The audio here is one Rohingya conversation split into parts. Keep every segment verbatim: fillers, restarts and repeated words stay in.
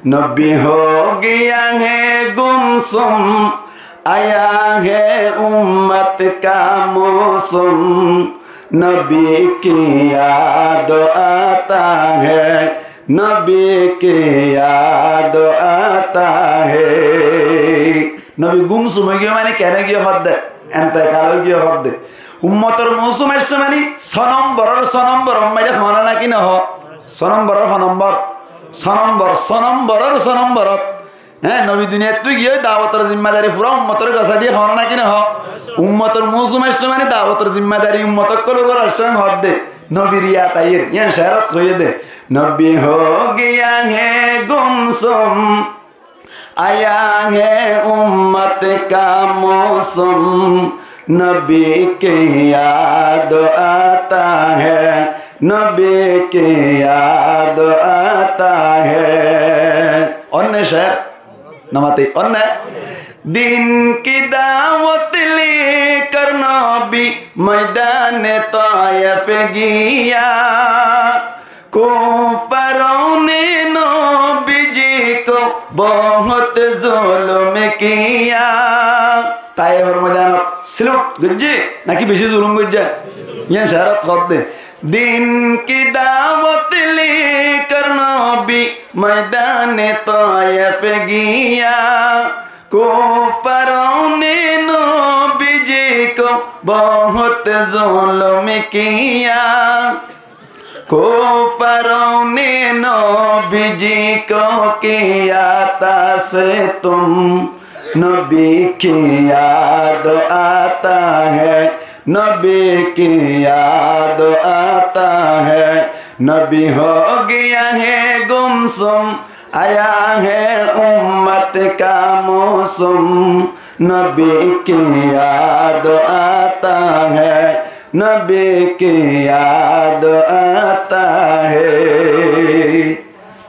نبی ہو گیا ہے گمسم، آیا ہے امت کا موسم، نبی کی یاد آتا ہے، نبی کی یاد آتا ہے۔ Nobi gúmsum ói giyé mani keén ói giyé hoódde, entekal ói giyé hoódde. Ummotor mousum aiccé mani só nomboror só nombor, hoó né ki no hoó? Só nomboror só nombor, só nombor, só nomboror só nomborot. Hé, nobi duniyattú giyé dawotor zimmadari fura ummotor gosá diyé, hoó né ki no hoó? Ummotor mousum aiccé mani dawotor zimmadari ummot ókkolor uore aiccé mani hoódde. Nobir yad aiyér, yián ceérot hoiyé dé. نبی ہو گیا ہے گمسم، آیا ہے امت کا موسم، نبی کی یاد آتا ہے، نبی کی یاد آتا ہے۔ Ónne ceér, no maté, ónne. دین کی دعوت لے کر نبی میدان طائف گیا، کفاروں نے نبی جی کو بہت ظلم کیا۔ Taifor moidanot selute goijjé náki beci zulum goijjé? Yián ceérot hoódde. دین کی دعوت لے کر نبی میدان طائف گیا، کفاروں نے نبی جی کو بہت ظلم کیا۔ کفاروں نے نبی جی کو کیا تھا ستم، نبی کی یاد آتا ہے، نبی کی یاد آتا ہے۔ نبی ہو گیا ہے گمسم، آیا ہے امت کا موسم، نبی کی یاد آتا ہے، نبی کی یاد آتا ہے۔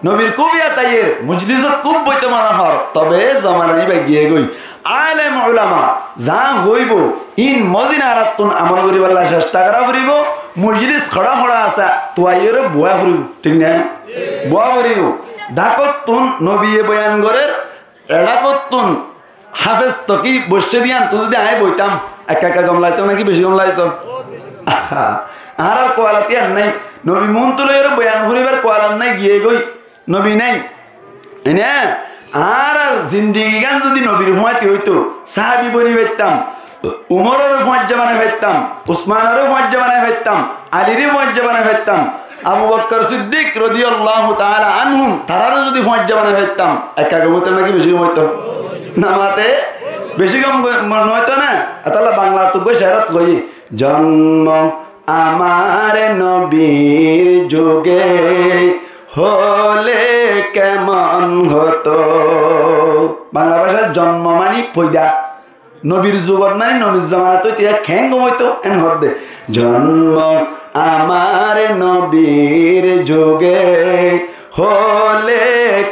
Nobir kúb yad aiyér, mojlisot kúb boito mone hoór, tobe zomana íba giyé goi. Alem ulama za hoibo, ín mozin arattún amol goríballa cectha gorá foribó. Mojlis hoçé hoçé asé, tuaiyóre boá foribó, thík né? Boá foribó. Dhákottún nobiye boyan gorér, eçákottún háfez toki boiccé dé yíantu zodi aññí boitám, ekka ekka gom laitó náki beci gom laitó? Añárar kualat yían nái. Nobi muúntu loiyóre boyan fúnibar kualat nái, giyé goi. Nobi nái. Ene añárar zindigigán zodi nobir fúañti óito, sáhabi boni faittám, Umororé fúañijja banai faittám, Usmanoré fúañijja banai faittám, Aliré fúañijja banai faittám, Abu Bakkar Siddik rodiyallahu taala anhum, taráre zodi fúañijja banai faittám, ekka gom óito náki beci gom óito? No maté? Beci gom goi-, no óito né? Etálla Banglat uggwá ceérot hoiyé, জন্ম আমার নবীর যুগে হলে কেমন হতো। Bangla bácá zonmo mani foida. Nobir zugot mani nobir zomanat óite keén gom óito, en hoódde. জন্ম আমার নবীর যুগে হলে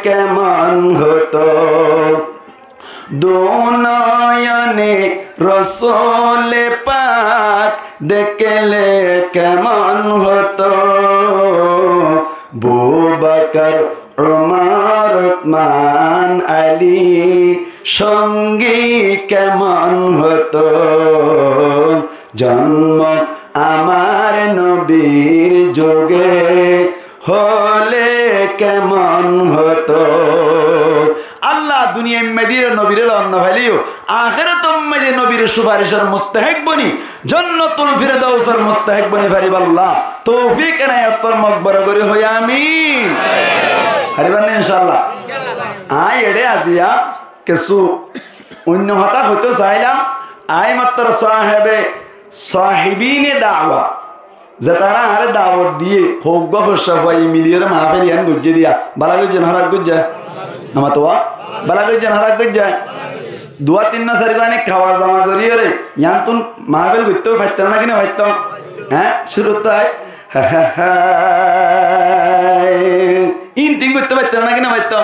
কেমন হতো। দু নয়নে রসুল পাক দেখলে কেমন হতো। বু বকর, উমর, উসমান, আলী সঙ্গী কেমন হতো। জন্ম আমার নবীর যুগে হলে কেমন হতো। Allah duniyait maze nobire lon no faileyó, ahératot maze nobir sufaricor mustahek boni, Jannatul Firdausor mustahek boni faribálla toufik enayot formok, boro gorí hoó amin. Faribá né incállah? Aññí eçé aziya kessú oinno hotá hoitó sailám. Aññí mattor sáhebe sáhibine dawa, zetará añáre dawot diyé, hoggúa foccá fuaye miliyóre mahfil yián goijjé diya, bála goijjé né hóraf goijjé? Amar tuwa bála goijjé né hóraf goijjé? Duwa tinno sarigwá ene kawa zama goríyore yiántun mahfil goittó faitto né náki no faitto? Hé, cúrut tó ín tin goittó faitto né náki no faitto?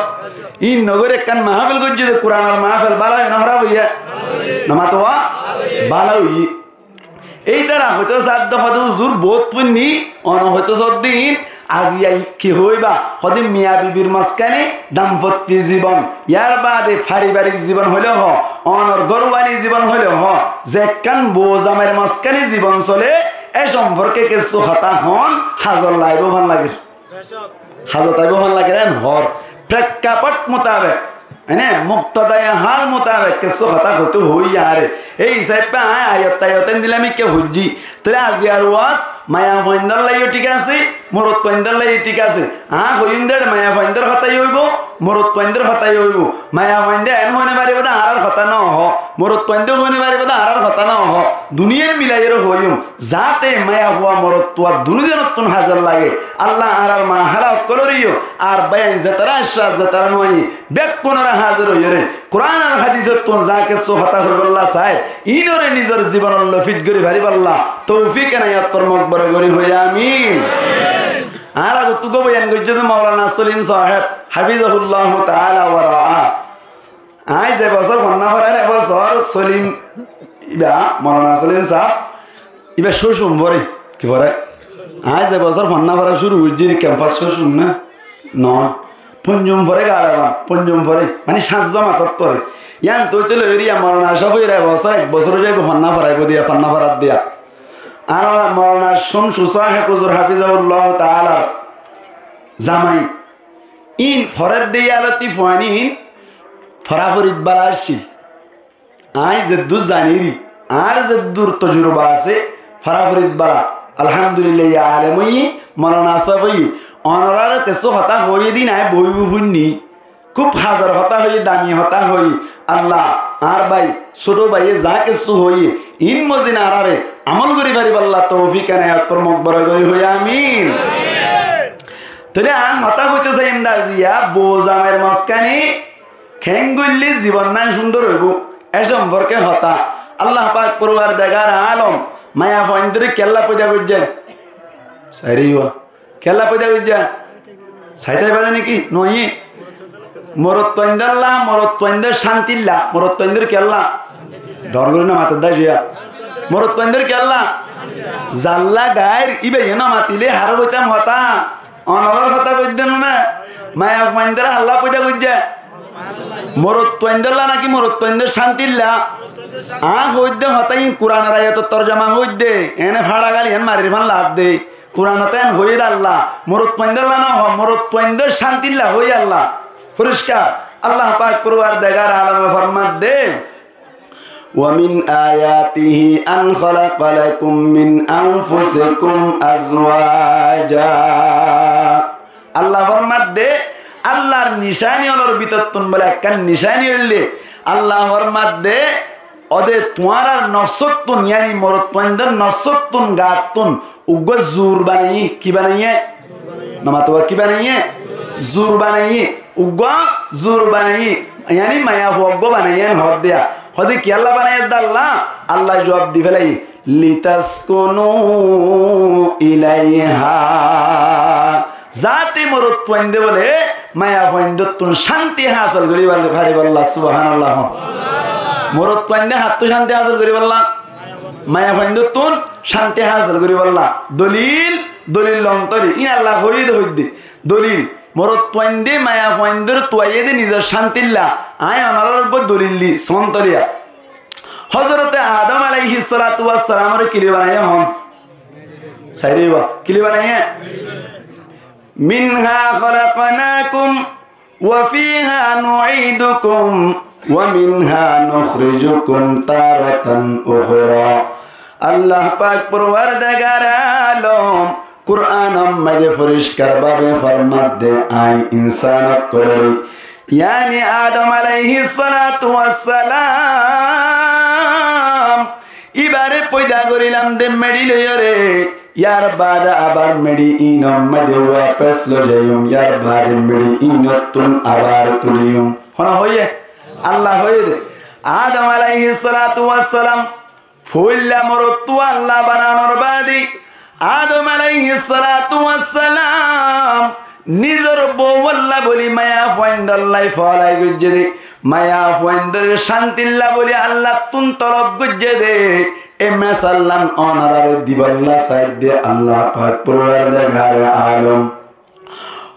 Ín no gorí ekkán mahfil goijjé de, Kuranor mahfil, bála óiye né hóraf óiye? No mató, bála óiye. Ei tará hoitó sádde hozur bout foinní, one hoitó sádde ín, Aziya ki hoiba? Hode miya bibir mozkani damfotti zibon, yar bade faribarik zibon hoile ho, onor górwali zibon hoile ho, zekkán bou zamair mozkani zibon sole, e somporke kessú hotá hon, hazot laibo hon lager. Hazot aibo hon lager en hor. Prekkapot mutabek, mane muktadaye hal mutabek kessú hotá hoito hoi yare. Ei hísabe añí ayot tayot endilla mikká hoijjí. Tóile aziyar waz maiyafuaindólla yó thík asé, morotfuaindólla yó thík asé. Añí hoiyúm de maiyafuaindór hotá yó óibo, morotfuaindór hotá yó óibo. Maiyafuainde en hoi no faribo de añárar hotá no ho, morotfuainde hoi no faribo de añárar hotá no ho. Duniyai milaiyóre hoiyúm. Zate maiyafua morotfua dunú zonottún hazir lage. Allah añárar mahála ókkolóre yó, ar báiyain zetará aiccó, zetará no aiccó, bekkúnoré hazir óiyore Kuran ar hadisottún za kessú hotá hoibolla sair, iínoré nizor zibonollói fit gorí faribólla toufik enayat formok, boro gorí hoi amin. Añára guttúgua boyan goijjé de Maulana Solim sáheb, hafizahullahu taala wa raá. Aññí ze bosór fonná forair, e bosór Solim, iba Molana Solim sáb, iba cócum fore, ki fore? Aññí ze bosór fonná fora cúru goijjí, kemfas cócum né? Noó, ponjum fore, galeban ponjum fore, mani cát zomatot fore. Yián toi toi loiyóre Molana Acraf óiyore e bosór, ek bosór ói zaibo fonná foraibó diya, fonná forat diya. Ar Molana Cómsu sáheb huzur hafizahullahu taalar zamai, iín foredde yáloti fuain iín foraforit bála accíl. Aññí zeddúr zaníri, añár zeddúr tojuruba asé, foraforit bála. Alhamdulillah, yá alem óiye, Molana sáb óiye. Onoráre kessú hotá hoiyé de aññí boóibo fúinni. Kúb hazar hotá hoiyé, dami hotá hoiyé. Allah, añár bái, sóto báiye za kessú hoiyé, iín mozin añáráre amol gorí faribólla toufik enayat formok, boro gorí hoi amin. Tóile aññí hotá hoitó saiyum de aziya, bou zamair mozkani keén goille zibonnán cúndor óibo, e somporke hotá. Allah pak forwardegar alom maiyafuaindóre kiyólla foida goijjé? Sairé yó. Kiyólla foida goijjé? Saitó fare né ki? Noó. Morotfuaindólla, morotfuaindór cántilla, morotfuaindór kiyólla? Dhor gorí no mato dé ciya. Morotfuaindór kiyólla? Zalla gair, íba yó no matilé haré hoitám hotá. Onorár hotá hoiddé no né? Maiyafuaindóre halla foida goijjé? Morotfuaindólla náki morotfuaindór cántilla? Aññí hoiddé hotá iín Kuranor ayotor torjoma hoiddé, ene fára gali en marir fán laadde. Kuranot en hoiyé de Allah, morotfuaindólla no ho, morotfuaindór cántilla hoiyé Allah. Foriskar. Allah pak forwardegar alome formadde, "Wa min ayatihi an khalaqa lakum min anfusikum azwaja." Allah formadde, Allahr nicáni ólor bútottún bóle ekkán nicáni óilde, Allah formadde, óde tuáñrar nofsóttun, yáni morotfuaindór nofsóttun, gaattún uggúa zur banaiyé. Ki banaiyé? No mato, ki banaiyé? Zur banaiyé. Uggúa zur banaiyé. Yáni maiyafua uggúa banaiyé en hoódde. Hoódde kiyólla banaiyé dé Allah? Allah juab di félaiyé, "Litaskunu ilaiha." Zate morotfuainde bóle maiyafuaindóttun cánti hásil gorí faribólla. Subhanallah. Morotfuainde hattú cánti hásil goríbolla? Maiyafuaindóttun cánti hásil goríbolla. Dolil, dolil lontóri. Iín Allah hoiyé de hoiddé. Dolil, morotfuainde maiyafuaindóre tuaiyé de nizor cántilla. Aññí onorár uggúa dolil di, sontoliya. Hozorote Adom alaihissalatu wassalamoré kiloi banaiyé hon? Sairé yó. Kiloi banaiyé? "Minha khalaqnakum wa fiha nu'idukum wa minha nukhrijukum taratan ukhra." Allah pak forwardegar alom Kuranor maze foriskar babe formadde, aññí insán ókkolore, yáni Adom alaihissalatu wassalam, íbaré foida gorílam de meçi loiyóre, yar baade abar meçi iínor maze wafes loi zaiyum, yar baade meçi iínottún abar tuliyum. Hone hoiyé? Allah hoiyé de. Adom alaihissalatu wassalam foóila morotfua Allah bananor baade Adom alaihissalatu wassalam nizor bouwalla bóli maiyafuaindólla foóla goijjé dé, maiyafuaindóre cántilla bóli Allattún tolob goijjé dé, e mesallán onoráre dibálla saidde Allah pak forwardegar alom.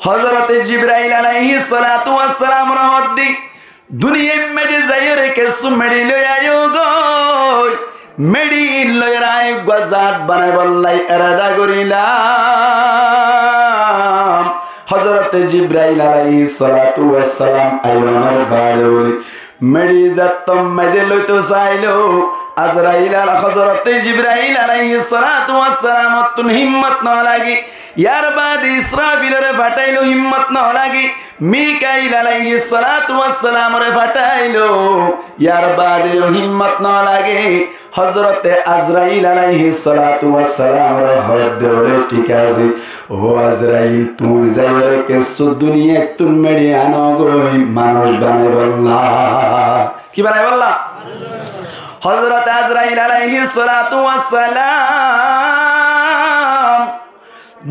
Hozorote Jibrail alaihissalatu wassalamore hoódde, duniyair maze zaiyóre kessú meçi loi aiyógoi. Meçi loiyóre aññí uggúa zaat banaibólla erada gorílam. Hozorote Jibrail alaihissalatu wassalam aiyónor baade bóli, meçi zettót maze loito sailó, Azrail ala-, Hozorote Jibrail alaihissalatu wassalamottún himmot nolage. Yar baade Israfilore fathailó, himmot nolage. Mikail alaihissalatu wassalamore fathailó, yar baade yó himmot nolage. Hozorote Azrail alaihissalatu wassalamore hoódde bóle, thík asé, ó Azrail, tuñí zaiyóre kessú duniyaittún meçi anógoi manúic banaibólla. Ki banaibólla? Hozorote Azrail alaihissalatu wassalam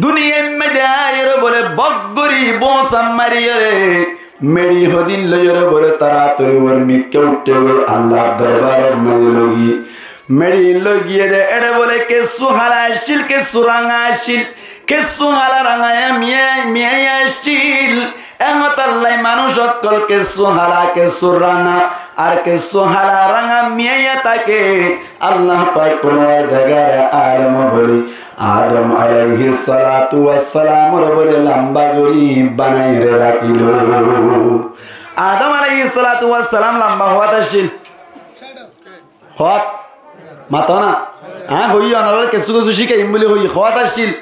duniyair maze aiyóre bóle bok gorí bósa mariyóre, meçi hodin loiyóre bóle toratori uore mikká uiththé goi Allar dorbaror maze loi giyé. Meçi loi giyé de, eçe bóle kessú hala accíl, kessú ranga accíl, kessú hala ranga ya miyai, miyai accíl. Ehótallai manúic ókkol kessú hala, kessú ranga, ar kessú hala ranga miyaiya táke. Allah pak porwardigare alom bóli Adam alaihissalatu wassalamore bóli lamba gorí banaiyóre rakílo. Adam alaihissalatu wassalam lamba hoát accíl? Hoát? Mato na? Añí hoiyí, onorare kessú kessú cíkaiyum bóli hoiyí, hoát accíl?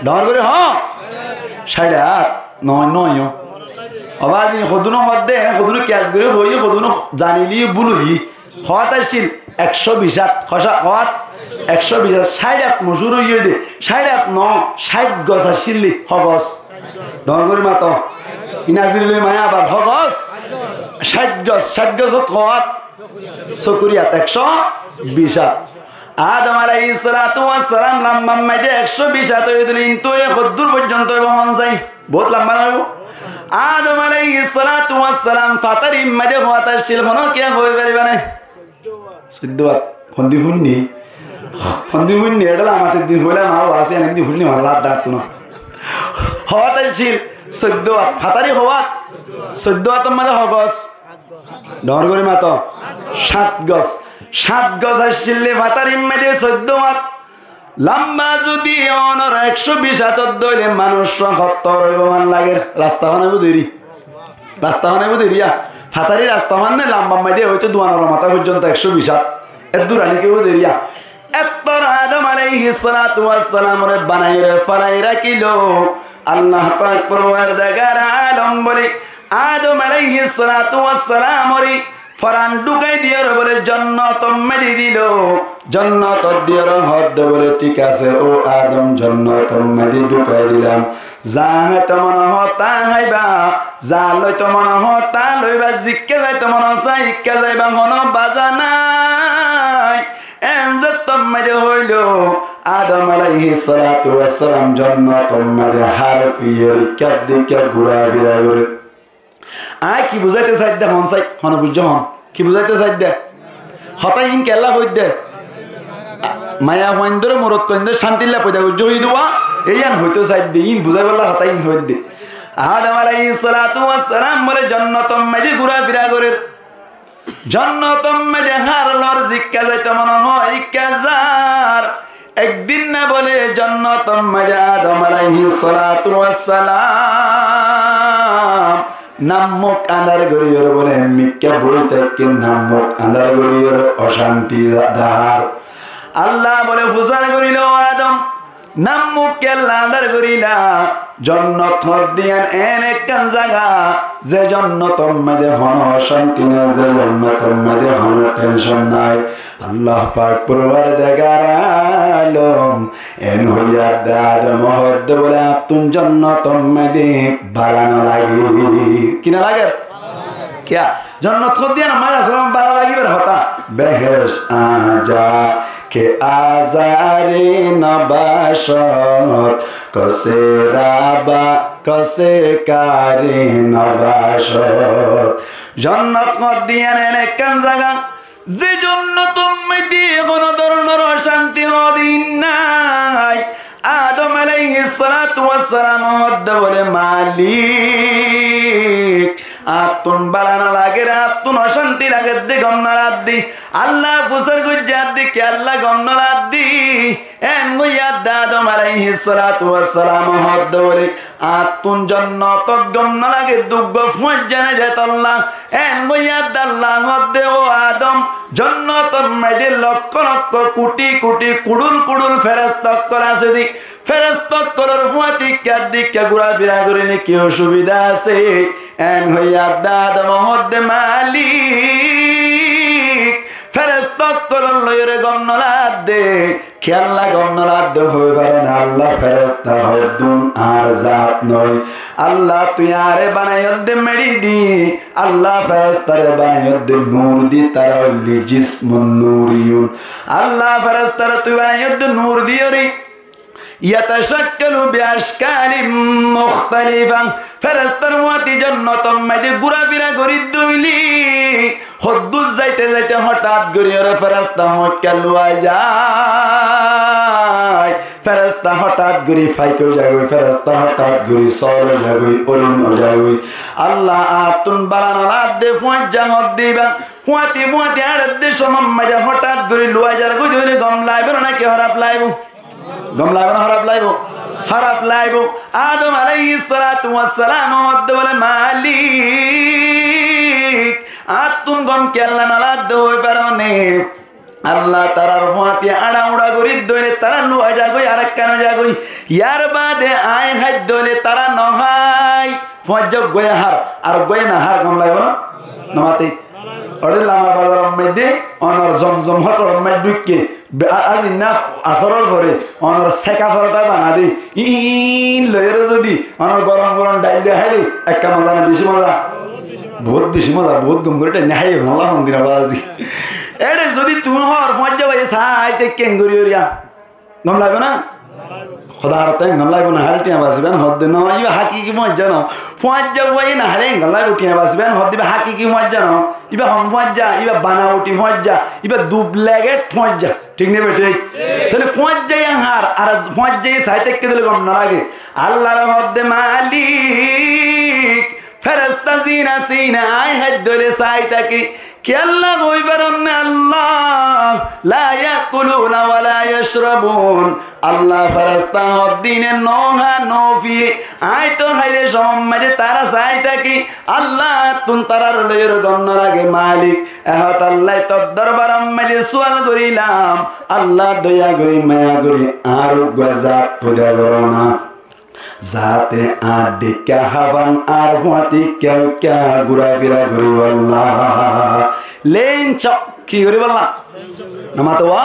Dhoóñr gorí hoó. Cáith hát. Noó, noó. Ó bazi, hodún hoódde, hodún kiyas gorí hoiyí, hodún zanilé búl óiye. Hoát accíl? Ekcó bic hát. Hoó, hoát? Ekcó bic hát. Cáith hát mocúr óiye de. Cáith hát noó, cáith gos accíl de. Hó gos? Dhoóñr gorí mato. Inazir loi maiyá abar hó gos? Cáith gos. Cáith gosót hoát? Sókuri hát, ekcó bic hát. Adam alaihissalatu wassalam lamba maze ekcó bic hát óiye de, kintu e hoddúr foijjonto óibo hon sai? Bout lamba no óibo? Adam alaihissalatu wassalam fatarir maze hoát accíl, honó kiyé hoi faribá né? Soiddó hát. Hondilla fúinni? Hondilla fúinni? Eçé lamatir din hoilám, añár waaz iyan endilla fúinni, añár lad dát no. Hoát accíl soiddó hát. Fatari hoó hát? Soiddó hátor maze hó gos? Dhoóñr gorí mato. Cáith gos. Cáith gos accíl de fatarir maze soiddó hát. Lamba zodi onor ekcó bic hát óile manúic hottór óibo man lager. Rasta hon óibo deri. Rasta hon óibo deri ya. Fatari rasta hon ne lamba maze óito duanor matá foijjonto ekcó bic hát. Eddur ani ki óibo deri ya. Ettór Adam alaihissalatu wassalamore banaiyóre félai rakílo. Allah pak porwardigare alom bóli Adam alaihissalatu wassalamore foran dhúkai diyóre bóle jonnotor maze dilo. Jonnotot diyóre hoódde bóle, thík asé, ó Adam, jonnotor maze dhúkai dilam. Za háito mone hoó, ta háiba. Za loito mone hoó, ta loiba. Zikká zaito mone hoó, ikká zaiba. Honó baza nái. En zettót maze hoilo, Adam alaihissalatu wassalam jonnotor maze hár fiyór ikká dikká gúrafira gorer. Añí ki buzáito saidde hon sai, hone buijjó hon? Ki buzáito saidde? Hotá iín kiyólla hoóidde? Maiyafuaindóre, morotfuaindóre cántilla foida goijjó hoiyé de, yían hoitó saidde, iín buzáibolla hotá iín hoóidde. Adam alaihissalatu wassalam bóle jonnotor maze gúrafira gorer. Jonnotor maze hár lor, zikká zaito mone hoó, ikká zar. Ek din na bóle jonnotor maze Adam alaihissalatu wassalam nam muk andár goríyore bóle mikká boi táikke nam muk andár goríyore ocánti dahár. Allah bóle fusár gorílo, Adam, nam muk kiyólla andár goríla? Jonnot hoódde yían en ekkán zaga, ze jonnotor maze honó ocánti nái, ze jonnotor maze honó thenshon nái. Allah pak porwardigare alom en hoiyé de Adame hoódde bóle, añáttun jonnotor maze bála no lager. Ki no lager? Kiyá? Jonnot hoódde yían añára bála lagibar hotá. Behesht añá ja ke azari nabashot, kose raba, kose kari nabashot. Jonnot hoódde yían en ekkán zaga, ze jonnotor maze honó dóronor ocánti hoódde nái. Adam Alaihissalatu wassalam hoódde bóle, Malik, añáttun bála no lager, añáttun ocánti lager de gom no ladde. Allah fusár goijjé adde, kiyólla gom no ladde? Eén hoiyé adde Adom alaihissalatu wassalam hoódde bóle, añáttun jonnotot gom no lage, duggúa fuañijja nái de tolla. Eén hoiyé adde Allah hoódde, ó Adom, jonnotor maze lokkó lokkó, kuthi kuthi, kudhul kudhul feresta ókkol asé de. Feresta ókkolor fúañti ikká dikká gúrafira goríle ki osubida asé? Eén hoiyé adde Adom hoódde, Malik, feresta ókkolor loiyóre gom no ladde. Kiyólla gom no ladde hoói faro né? Allah, feresta hoddún añár zat noó. Allah, tui añáre banaiyós de meçi di. Allah, ferestare banaiyós de nur di, tará óilde jismun nuriyun. Allah, ferestare tui banaiyós de nur diyóre. Yatashakkalu bi ashkalin mukhtalifa. Ferestar fúañti jonnotor maze gúrafira gorí dóile, hoddúr zaite zaite hotát gorí ore feresta hoñkká luwai zai. Feresta hotát gorí faik ói zagói, feresta hotát gorí sóol ói zagói, orin ói zagói. Allah, añáttun bála no ladde, fuañijja hoddé ibá. Fúañti fúañti añáre de somot maze hotát gorí luwai zargói dóile gom laibo né náki hóraf laibo? Gom laibo né hóraf laibo? Hóraf laibo. Adom alaihissalatu wassalam hoódde bóle, Malik, añáttun gom kiyólla no ladde hoói faro né? Allah, tarár fúañti añçá uñçá gorí dóile tará luwai zagói, arekkán ói zagói. Yar baade aññí hái dóile tará no hái. Fúañijja uggúaye hár, ar uggúaye no hár, gom laibo né? No mate. Óre lamar bazaror maze, onor Zomzom hotelor maze dhúikke, be-, a-, aijja asóror fore, onor seka forothá bana de, iín loiyóre zodi onor gorom gorom dhail de háile, ekka moza né beci moza? Bout beci moza, bout gom gorí thainna háiye, Allah hondilla bazi. Ére zodi tuñí hór fúañijja báiye sai táikke engorí óriya. Gom laibo né? Hoda hoór to engán laibo, no háile thiañ basiban hoódde no, ibá hákiki fúañijja no. Fúañijja uwáye no háile engán laibo, thiañ basiban hoódde ibá hákiki fúañijja no. Ibá hon fúañijja, ibá banauthi fúañijja, ibá duplicate fúañijja. Thík né bethík? Tóile fúañijja yián hár, ar fúañijja yián sai táikke dóile gom no lage. Allar hoódde Malik, feresta zin asé, iín aññí hái dóile sai táki. Kiyólla hoói faron né Allah, la yakuluna wa la yashrabun. Allah, feresta hoddíne no há, no fiyé. Aññí to háire somot maze tará sai táki. Allah, añáttun tarár loiyóre gom no lage Malik. Ehótalla tor dorbaror maze sual gorílam. Allah, doya gorí, maya gorí, añár uggúa zat foida goró na. Zate añár dhekká háfan, añár fúañti ikká ikká gúrafira goríbolla. Lencok, ki goríbolla? No mato wa?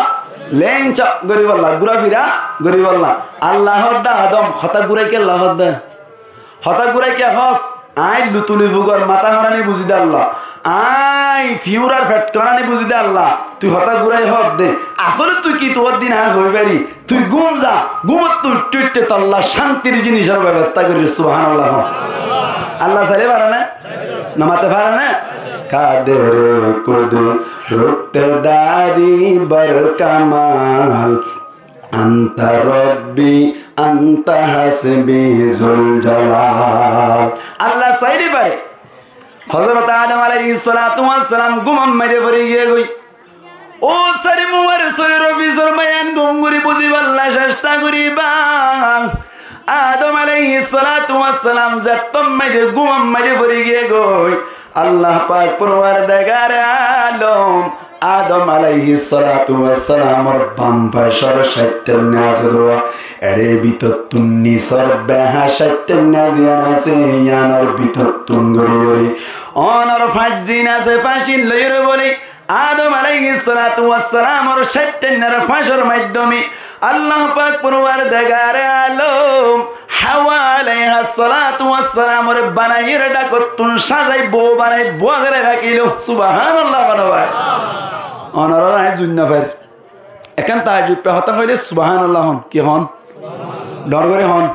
Lencok goríbolla, gúrafira goríbolla. Allah hoódde Adom, hotá gúrai kiyólla hoódde? Hotá gúrai kiyá hoós? Aññí lutuli fugor matá horáni buzí de Allah. Aññí fiúrar fet horáni buzí de Allah. Tui hotá gúrai hoódde. Asóle tui ki tuwar din aññí hoói fari? Tui gúm za, gúmottú uiththé uiththé tolla cántir jinisor bebostá gorí, subhánallah hoó. Allah sailé fare né? No mate fare né? Kader kudrot dari bar kamal, anta Rabbi, anta Hasbi Zul Jalal. Allah sailé fare. Hozorot Adom alaihissalatu wassalam gúmor maze fori giyé goi. Ó sari mubar sóiror fisor bayan gom gorí buzibálla cesta goríba. Adom alaihissalatu wassalam zettót maze gúmor maze fori giyé goi, Allah pak forwardegare alom Adom alaihissalatu wassalamor bam facor cáittá ainna asé dé. Ére bitottún nisor beha cáittá ainna ziyán asé, yíanor bitottún gorí gorí onor fañs zin asé, fañs zin loiyóre bóle Adom alaihissalatu wassalamor cáittá ainnar fañsor maiddóme Allah pak forwardegare alom Hawa alaihissalatu wassalamore banaiyóre dhákottún sazai bou banai bou gorí rakílo. Subhánallah hono bái. Onorare aññí zuinna fair. Ekkán taajjub hotá hoilé subhánallah hon. Ki hon? Dhoóñr gorí hon.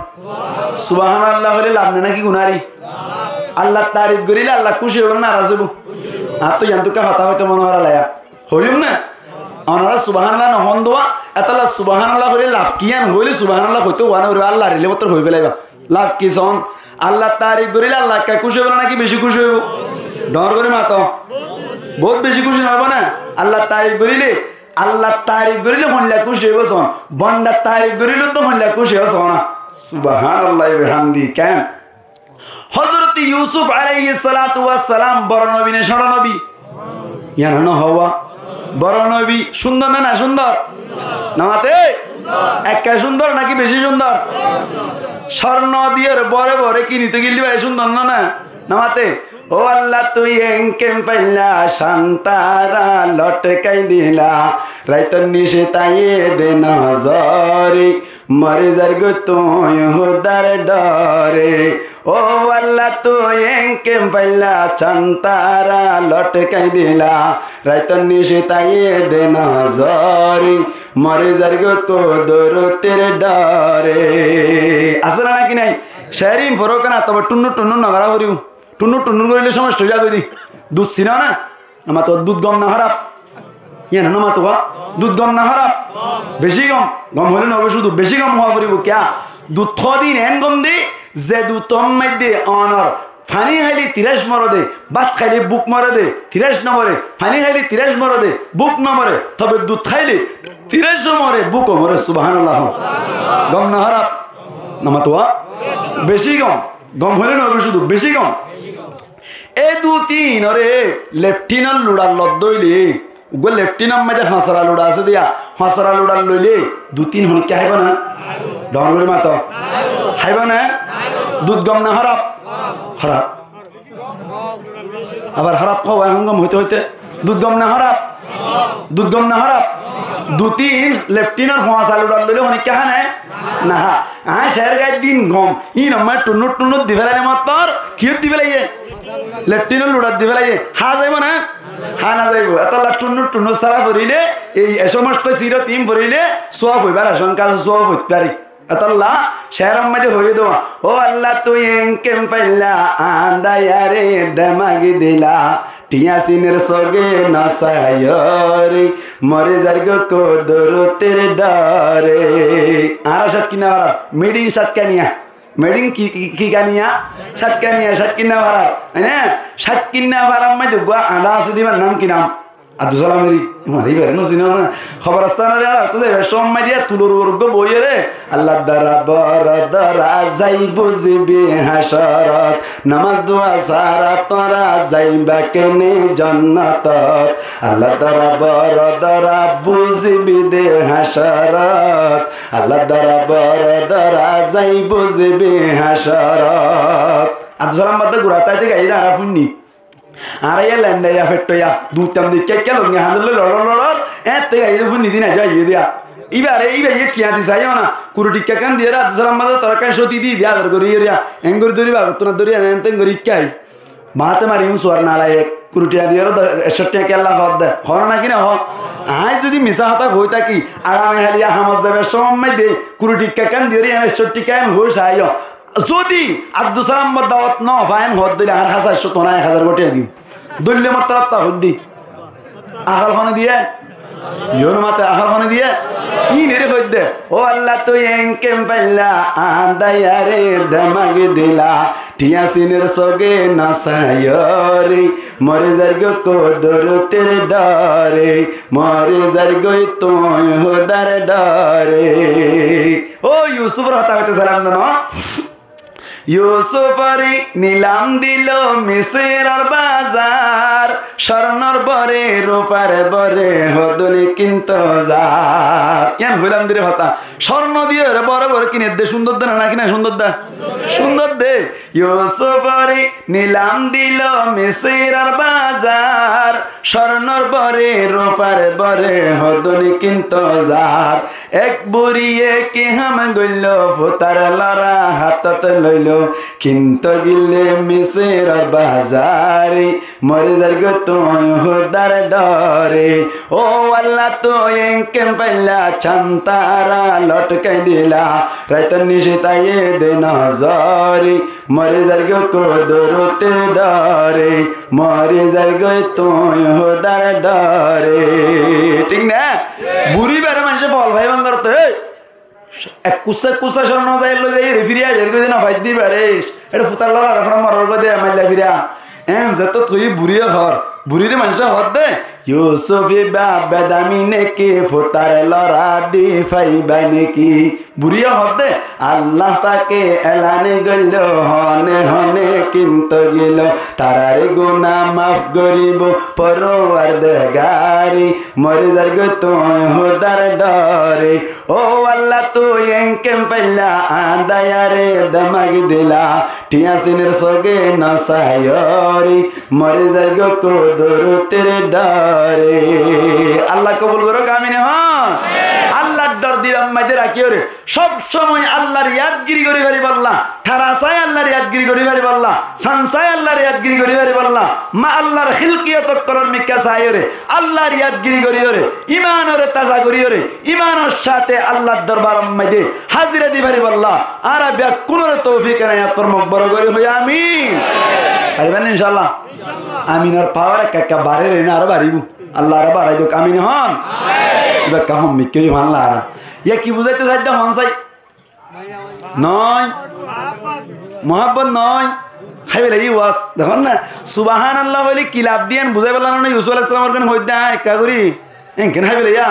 Subhánallah hoilé laf né náki gunári? Allar taarif goríle Allah kúci óibo né naraz óibo? Añáttu yián dúkka hotá hoitó mone hoór laiya. Hoiyúm né? Onorá subhánallah no hoónde, étalla subhánallah hoilé laf ki? Yían hoilé subhánallah hoitó uá no foribó, Allar rilé mottor hoi félaiba. Laf ki soón? Allar taarif goríle Allah ekka kúci óibo náki beci kúci óibo? Dhoóñr gorí mato. Bout beci kúci no óibo né? Allar taarif goríle, Allar taarif goríle hoilla kúci óibo soón. Bondar taarif goríle tó hoilla kúci óibo soón. Subhánallah bihamdi. Ken? Hózorote Yusuf aláihis salátu was salam boro nobi né cóñço nobi? Yían hoó, boro nobi. Cúndor né nacúndor? No mate. Ekka cúndor náki beci cúndor? Córno diyóre bore bore kini toi gildé bái, cúndor né? No mate. Ó Allah, tui enkén failla cántará lotkai dila, raitor nici táiye de nozori, mori zargoi tui hudar dhore. Ó Allah, tui enkén failla cántará lotkai dila, raitor nici táiye de nozori, mori zargoi kudurotor dhore. Asé né náki nái? Céri forókana, tobe thunnur thunnur no gorá foribó. Thunnur thunnur goríle somosya ói zagói de. Dud sinó né? No mato, dud gom né hóraf? Yían no mato, dud gom né hóraf? Beci gom. Gom hoilé no óibo, cúdu beci gom ówa foribó. Kiyá? Dud hodin en gom de, ze dud or maze onor faní háile tirac more de, bát háile búk more de, tirac no more, faní háile tirac more de, búk no more, tobe dud háile tirac o more, búk o more. Subhánallah. Gom né hóraf? No mato, beci gom. Gom hoilé no óibo, cúdu beci gom. E dud tin ore leftinor luçar lodde óile, uggúa leftinor maze hosora luça asé de yá, hosora luçar loile dud tin honikka háibo né? Dhoóñr gorí mato. Háibo né? Dud gom né hóraf? Hóraf. Abar hóraf hoó, ehón gom hoite hoite. Dud gom né hóraf? Dud gom né hóraf? Dud tin leftinor hosora luçar loile honikka há né? No há. Añí cér gai din gom, ín ammá thunnur thunnur di félaile mottor, kiyót di félaiye? Leftinor luçat di félaiye. Há zaibo né? Há no zaibo. Étalla thunnur thunnur sára foríle, ei e somosto sirot ín foríle, suwab óibar acánka asé, suwab óit fare. Étalla cér or maze hoiyé de, ó Allah, tui enkén failla añdayare demag dila, thiañ sinor sóge no saiyóre, mori zargoi kudurotor dhore. Añára cát kinna farar, made in cát kaniya. Made in ki, ki, ki kaniya? Cát kaniya, cát kinna farar. Mane, cát kinna farar maze uggúa añda asé de, ibar nam ki nam? Abdus Salam eri. Mari bere no sino na. Hóbor astánar ere, to zaibar somot maze de tulor uore uggúa boiyóre, Allah dara boro dora zaibo zibi hácorot, nomaz dua sára tora zaiba kene jonnotot. Allah dara boro dora buzibi de hácorot, Allah dara boro dora zaibo zibi hácorot. Abdus Salam bade gura táite gaiyé de añára fúinni. Añára yá lenda yá fetto yá, dutam de kekka longi handol loi loror loror, ette gaiyé de fúinni din aijjó aiyé de yá. Ibare, iba yé thiañ di saiyó na, kuri thikka kán diyóre Abdus Salam bade torá kán cóti di de ador gorí yóre yá, en gorí dóri ba, gottuna dóri ene enten gorí ikkai. Maáte mari un suar nalaiyek, kuri thiañ diyóre do, ekcó thiañ kiyólla hoódde, hoór náki no hoó? Aññí zodi misá hotá hoói táki, agami hailla hamot zaibar somot maze de kuri thikka kán diyóre yián ekcó thikka en hoói saiyó. Zodi Abdus Salam bade dawot no faiyén hoódde óile añár hásé ekcó tuáñra ek házar gó thiañ diyum. Dóilla mottor atta hoódde. Akól hone diye? Yó no mate, akól hone diye? Íin ere hoódde, ó Allah, tui enkén failla añdayare demag dila, thiañ sinor sóge no saiyóre, mori zargoi kudurotor dhore, mori zargoi tui hudar dhore. Ó Yusufor hotá hoité sailam no? Yusufore nilam dilo Misiror bazar, córnor bore, rufar bore, hodún kinto zar. Yián hoilam diri hotá. Córno diyóre bore bore kinedde, cúndor de na, náki na cúndor de? Cúndor de. Yusufore nilam dilo Misiror bazar, córnor bore, rufar bore, hodún kinto zar. Ek buriye ki ham goillo, futar lora hátot loilo, kinto gille Misiror bazare, mori zargoi tuñí húdar dhore. Ó Allah, tuñí enkén failla cán tará lotkai dila, raitor nici táiye de nozore. Mori zargói kudrotor dhore, mori zargói tuñí húdar dhore. Thík na? Buri bare maincé fol fai bangorte, ei, ek kusa, kusa corno zai loi zai, ere firi aiyér goi de no fai di bare. Ere futar lala ar fura morar goi de mailla fira. En zeto tui buriye hor, burire maincé hor de, Yusuf iba bedami neki, futar lora di faiba neki. Buriye hor de, Allah pake elan goillo, hone hone kinto gilo, tarare guna maf goribo Porwardegare, mori zargói tuñí húdar dhore. Ó Allah, tuñí enkén failla añdayare demak dila, thiañ sinir sóge no saiyore, mori zargói kudrotor dhore. Allah kobul gorok, amin hon. Allar dhor dilor maze rakiyore, sob somoi Allar yadgiri gori faribálla, tara sai Allar yadgiri gori faribálla, san sai Allar yadgiri gori faribálla, ma Allar hilkiyot okkolor mikká saiyore, Allar yadgiri goriyore, imanore taza goriyore, imanor sáte Allar dorbaror maze házira di faribálla añára bekkúnore toufik enayat formok, boro gori hoi amin. Faribá ni inshaAllah? Aminor pawar ekka ekka barer, ene aró baribo. Allah aró barai dok, amin hon. Iba ekka hom mikká hoi fán lara. Iya ki buzaito saidde hon sai? Noi. Muhabbot noi. Háibelaiye waz. Dekón na? Subhanallah hoile ki laf diyen buzai féllan na? Yusuf alaihissalamor gán hoidde, añ ekka gori. Enkén háibelaiya.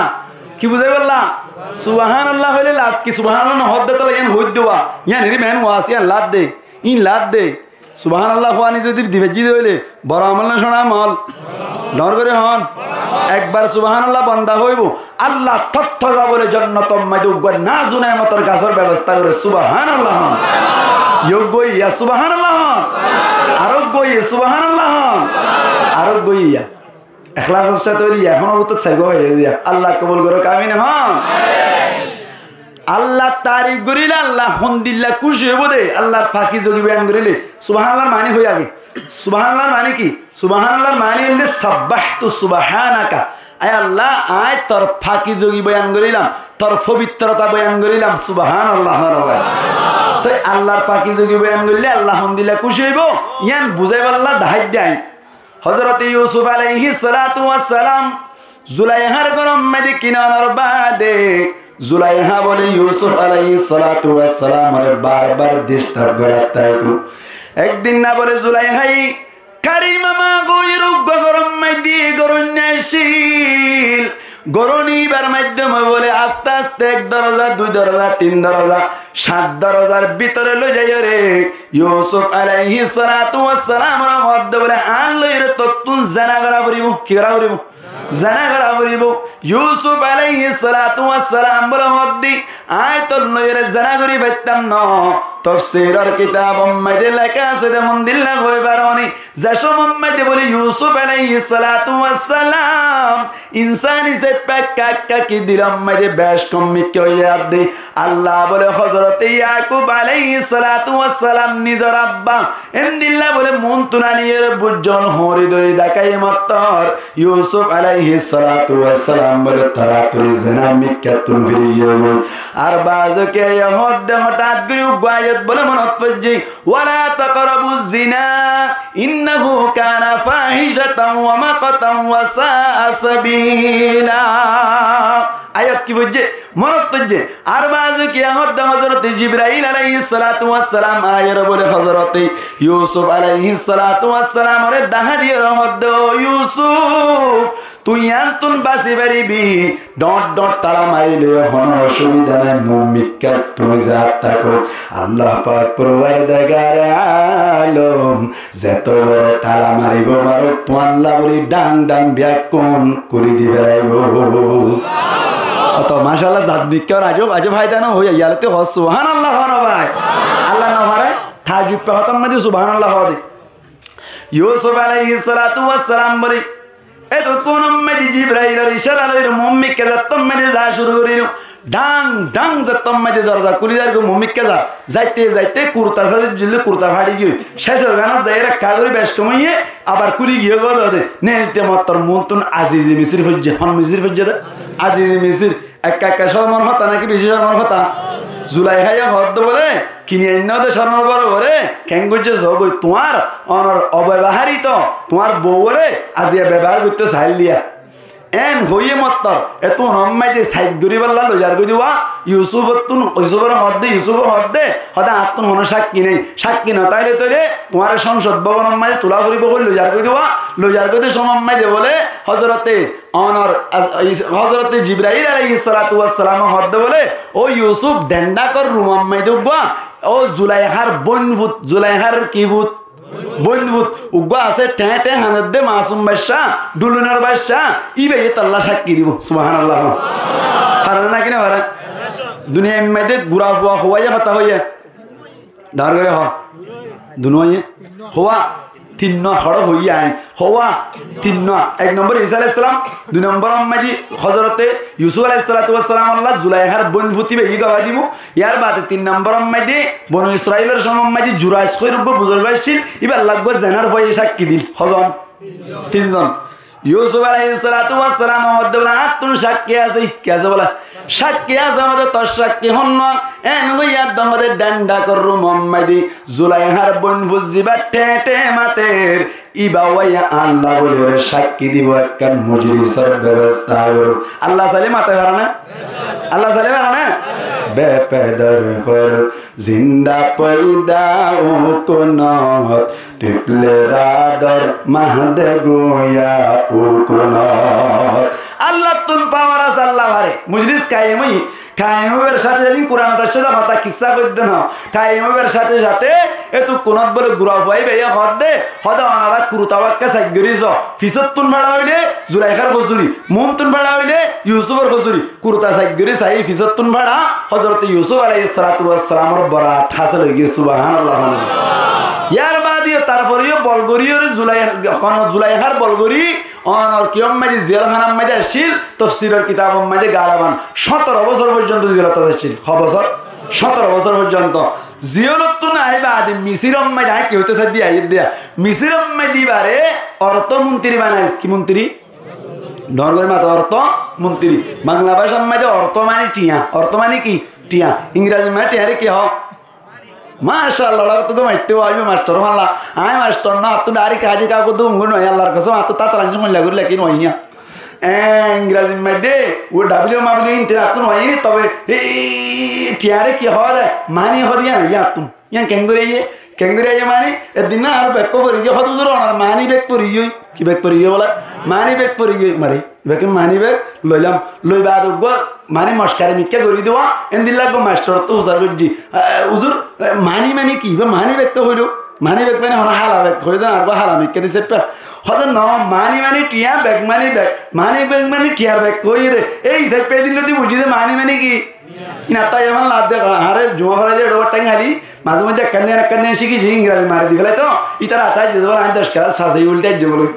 Ki buzai féllan? Subhanallah hoile laf ki? Subhanallah no hoódde tola iyan hoidde wa. Iyan eri men waz, iyan laf de. In laf de. Subhanallah hoani zodi di faijjí de óile boro amol na cóñça amol? Dhoóñr gorí hoón. Ekbar subhanallah banda hoibo, Allah tottó za bóle jonnotor maze uggwá nazu nemotor gasór bebosta gore. Subhanallah hoón. Yó uggwá iya subhanallah hoón. Aró uggwá iya subhanallah hoón. Aró uggwá iya. Ekhlasor sáte hoile ehón bútore sair gua faiyé diya. Allah kobul gorok, amin hoón. Allar tarif goríle Allah hondilla kúci óibo de, Allar fakizogi boyan goríle. Subhanallar mani hoi age. Subhanallar mani ki? Subhanallar mani óilde sabbahtu subhanaka. Ai Allah, añí tor fakizogi boyan gorílam, tor fobittrota boyan gorílam. Subhanallah hoón bái. Toi Allar fakizogi boyan goríle Allah hondilla kúci óibo, yián buzaibálla daháidde añí. Hozorote Yusuf alaihissalatu wassalam Zulaihar góror maze kinonor baade Zulaiha bóle Yusuf alaihissalatu wassalamore bar bar disturb gorat táito. Ek din na bóle Zulaihai Karima ma gorór uggwá góror maze goróinna accíl. Goróin ibar maiddome bóle aste aste ek doroza, dui doroza, tin doroza, sát dorozar bútore loi zaiyóre Yusuf alaihissalatu wassalamore hoódde bóle, añár loiyóre tottún zena gora foribó. Ki gora foribó? Zena gora foribó. Yusuf alaihissalatu wassalam bóle hoódde, añí tor loiyóre zena gori faittam no. Tofsiror kitabor maze leká asé de, mondilla hoi faróni. Ze cómot maze bóle Yusuf alaihissalatu wassalam insán hísafe ekka ekka ki dilor maze bec hom mikká óiye ar de, Allah bóle Hozorote Yakub alaihissalatu wassalam nizor abba endilla bóle muúntu naniyóre bujjol hoñri dóri dakáiye mottor. Yusuf alaihissalatu wassalam bóle toratori zena mikkáttun firi giyói. Ar baáze ki hoódde hotát gorí uggwá ayat bóle monot foijjé, ولا تقربوا الزنا إنه كان فاحشة ومقتا وساء سبيلا. Ayat ki foijjé? Monot foijjé. Ar baáze ki hoódde Hozorote Jibrail alaihissalatu wassalam aiyóre bóle Hozorote Yusuf alaihissalatu wassalamore dahá diyóre hoódde, ó Yusuf, tui yiántun basi faribi. Dhoóñr dhoóñr thala marile honó osubida nái, muúmikká tui zat táko. Allah pak Porwardegare alom zeto boro thala maribo faró, tuáñlla bóli dhang dhang bekkún kúli di félaibo. Ó to, mashallah, zat mikká. Aijjó, aijjó faida no hoiyé, yalóti hoó, subhanallah hoó na bái. Allah no faré, taajjub pe hotár maze subhanallah hoó de. Yusuf alaihissalatu wassalam bóle, ettókkúnor maze Jibrailor icára loiyóre muúmikká zattór maze za cúru gorílum. Dhang dhang zettót maze dorza kúli zargói, mumikká zar. Zaite zaite kurta sázi zilde kurta fári giyói. Cécor gánot zaiyóre ekká gorí bec komoiye, abar kúli giyói gó de. Neilite mottor muúntun Azizi Misir foijjé. Hon Misir foijjé de? Azizi Misir. Ekka ekka cormor hotá náki beci cormor hotá? Zulaiháye hoódde bóle, kini ainná de cormor boroboré, keén goijjé soó goi, tuáñr onor obebahárito, tuáñr bouwóre aziya bebahár goittó saáil diya. Eén hoiyé mottor, ettún onor maze said goríbolla loizar goi diba, Yusufottún, Yusuforé hoódde, Yusufe hoódde, hoódde añáttún honó cákki nái, cákki no táile tóile tuáñre cónsod bóbonor maze tulá foribó hoói loizar goi diba, loizar goi de cómor maze bóle, hozorote Onor az-, is-, Hozorote Jibrail alaihissalatu wassalame hoódde bóle, "Ó Yusuf, dhendhákor rumor maze uggúa, ó Zulaihár bóinfut, Zulaihár ki fut? Bóinfut. Uggúa asé, theñthe hanedde masum baiccá, dhulunor baiccá, íbaye tolla cákki dibó." Subhánallah. Fare náki no fare? Duniyair maze gura fua hoóiye hotá hoiyé. Dhoóñr gorí hoó. Dunúaye? Hoó. Tinnúa hoçé hoiyí aññí. Hoó. Tinnúa. Ek nombor Isa alaihis salam, dui nombor maze Hozorote Yusuf alaihis salatu wassalam olla Zulaihár bóinfut íbaye gawá dibó. Yar baade tin nombor maze Bonu Israilor cómor maze Juraij hoói uggúa buzurgó accíl, íbar uggúa zenár fuaye cákki diíl. Hozon? Tinzon. Yusuf alaihis salatu wassalame hoódde bóle, "Añáttun cákki asé." Ki asé bóle? Cákki asé hoódde, "Tor cákki honnúa?" Eén hoiyé addon hoódde, "Dhendhákor rumor maze Zulaihár bóinfut zibá theñthe mater, íba wáiye Allah bóliyoré cákki dibó, ekkán mujlisor bebosta goró." Allah sailé matai fare né? Allah sailé fare né? Bepedor for zinda poida ukunot, tiflera dor mahde guya ukunot. Allattún pawar asé, Allah fare. Mujlis kayem óiye, kayem óibar cáte cáte Kuranot aiccé dé hotá kissá hoóidde no. Kayem óibar cáte cáte etúkkunot bóle gura fua íbaye hoódde, hoódde onora kurta wakka said gorí soó, fisottún fára óile Zulaihár hosúri, muúntun fára óile Yusufor hosúri. Kurta said gorí saiyí fisottún fára, Hozorote Yusuf alaihis salatu wassalamor borat hásil óigiyoi. Subhánallah. Yar baade yó, tarfore yó bol gorí yóre Zulai-, hono Zulaihár bol gorí, onor kiyór maze, ziyolhánar maze accíl, tofsiror kitabor maze galaban cótoro bosór foijjonto ziyolot accíl. Ho bosór? Cótoro bosór foijjonto. Ziyolottún aái baade Misiror maze, aññí ki hoitó saidde aiyér de, Misiror maze íbare ortó montiri banail. Ki montiri? Dhoóñr gorí mato, ortó montiri. Bangla bácar maze ortó mani thiañ. Ortó mani ki? Thiañ. Ingrazi maze thiañre ki hoó? Macállah, ola hottá to maitté óibo, mastor ólla. Aññí mastor no, añáttu dhairek hazi ka hoddú ungu no, Allar kosom, añáttu tátara aññí moilla gorí leki no iñá. E, ingrazi maze, ó W W intin añáttu no iñá, tobe, e, e, e, thiañre ki hoó de? Mani hoó de iñá, iñá añáttu. Iyan keéngorí aiyé? Keéngorí aiyé mani, eddin na aró bek fori giyói, hoódde huzur, onor mani bek fori giyói. Ki bek fori giyói bóle? Mani bek fori giyói, mari. Ibá ki mani bek? Loilam. Loi baade uggúa mani mockari mikká gorí diwa, endilla uggúa mastor ottú fusár goijjí. "E, huzur, e, mani mani ki? Ibá mani bek ké hoiló?" Mani bek mani hono hala bek hoiyé dé, ar uggúa hala mikká dise pá. Hoódde no, mani mani thiañ, bek mani bek. Mani bek mani thiañr bek hoiyé dé. Ei hísafe edin lóti buijjí dé mani mani ki? Iín attá yefán ladde, añáre juma forai de, eçé bar thaim háli, mazé moiddé ekkán diyan ekkán diyan cíki cíki ingrazi mari di félai to, ítara attá aijjé de bóle, aññí doc kelas fas óiyi, ultá aijjé bóle.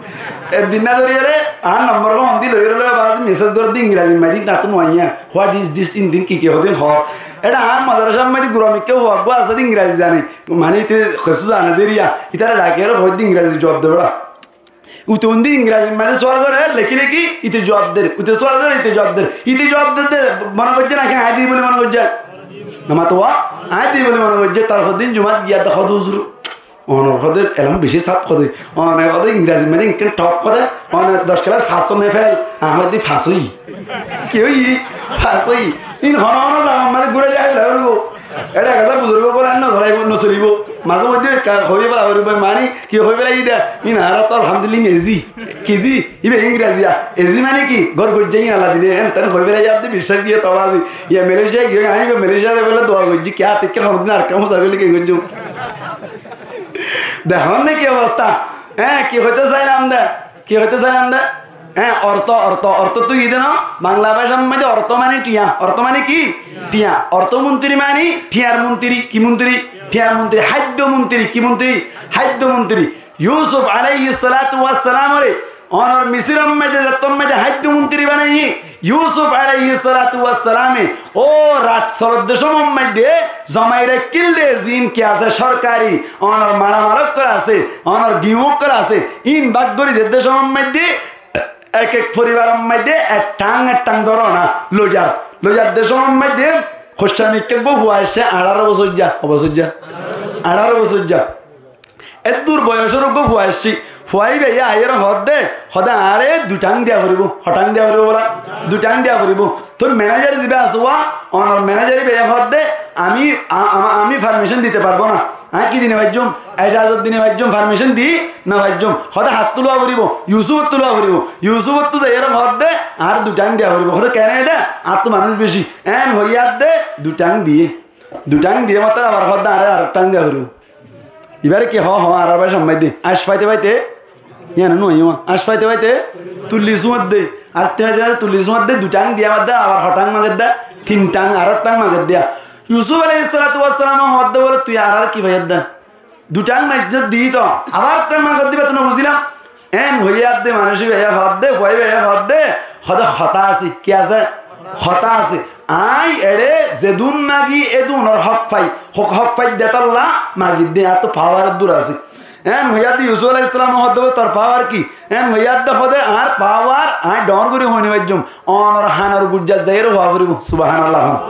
Eddin na dóri ore, añár nombor gán hondi loi ore loi, abar mesej gorédde ingrazi maze, iín attú no aiyé. What is this? Iín din ki ki hodin hoór? Eçé añár modorasár maze gura mikká fua uggúa asé de ingrazi zane. Mani ite kessú zane de eriya, ítara dhaki ore hoódde ingrazi zuab de bóle. Ute undi ingrazi maze sual gore, leki leki ite juab der, ute sual gore, ite juab der, ite juab der de, mone goijje naki añí dir buli mone goijje? No mato wa, añí dir buli mone goijje, tar fore din jumat giya de hoóde huzur. Onor hoóde elom beci saf hoóde, one hoóde ingrazi maze inken top hoóde, one doc kelas fas ne fel, añí hoóde fas óiyi. Ki óiyi? Fas óiyi. In hono hono zaman maze gura jai fela foribo. Eçé ekzon buzurgo goran no solibo, no solibo. Maze moiddé ekka hoi fela foribo, mani ki hoi fela ida? Iín añára to alhamdulillah ezi. Ki zi? Iba ingrazi ya. Ezi mani ki? Gór goijjé iín Allah dile, en ten hoi fela iyá de biccác giye to bazi. Iya Malaysia giye, añí iba Malaysia de bole dua goijjí, ki ate ki honodin ar kam hosa goille ki goijjum? Dehón ne ki obosta? Há, ki hoito sailam de? Ki hoito sailam de? Há, orto, orto, orto tui ki de no? Bangla bacár maze orto mani thiañ. Orto mani ki? Thiañ. Orto montiri mani thiañr montiri. Ki montiri? Thiañr montiri. Háiddo montiri. Ki montiri? Háiddo montiri. Yusuf alaihissalatu wassalamore onor Misiror maze, zettór maze háiddo montiri banaiyé, Yusuf aláihis salátu was saláme ó rat solodde cómor maidde zomai raikkíl de ziín ki asé, sorkari onor maramar ókkol asé, onor giñu ókkol asé, íin bák gorí dedde cómor maidde ek ek foribaror maidde ek thang ek thang dóro na, loizar, loizar de cómor maidde hoccá mikká eggúa fua aiccé, añçáro bosóijja, ho bosóijja? Añçáro bosóijja. Eddúr boiyosór eggúa fua aiccí. Fua íba aiyóre hoódde, hoódde añáre dui thang diya foribó. Ho thang diya foribó bóla? Dui thang diya foribó. Toi menéjar zibá asé, onor menéjar íba hoódde, ami, a-, ama-, ami farmecón dite farbó na. Añí ki di no faijjúm? Ecazot di no faijjúm, farmecón di no faijjúm. Hoódde hattú luwa foribó, Yusufottú luwa foribó. Yusufottú zaiyóre hoódde, añáre dui thang diya foribó. Hoódde kene de, añáttu manúic beci. Eén hoiyé de dui thang diyé. Dui thang diyé mattor abar hoódde añáre ar ek thang diya foribó. Ibáre ki hoó, hoó, añárar bái sammáidde. Añc faite faite, yían no hoiyé, añc faite faite tulli súñadde. Añc faite faite tulli súñadde, dui thang diya baade abar ho thang magedde, tin thang, ar ek thang magedde. Yusuf aláihis salátu was salame hoódde bóle, tui añárar ki faiyedde? Dui thang maijjó di to, abar ek thang magedde, íba to no buzílam. Eén hoiyé de manúic íba hoódde, fua íba hoódde, hoódde hotá asé, ki asé? Hotá asé. Aññí eçé zedún magi, edúnor hók fai, hók, hók fai de tolla magi de, añáttu pawar eddúr asé. Eén hoiyé de Yusuf aláihis salame hoódde bóle, tor pawar ki? Eén hoiyé de hoódde, añár pawar, aññí dhoóñr gorí hoi no faijjúm, onor hanor gujjat zaiyóre hoó foribó, subhánallah.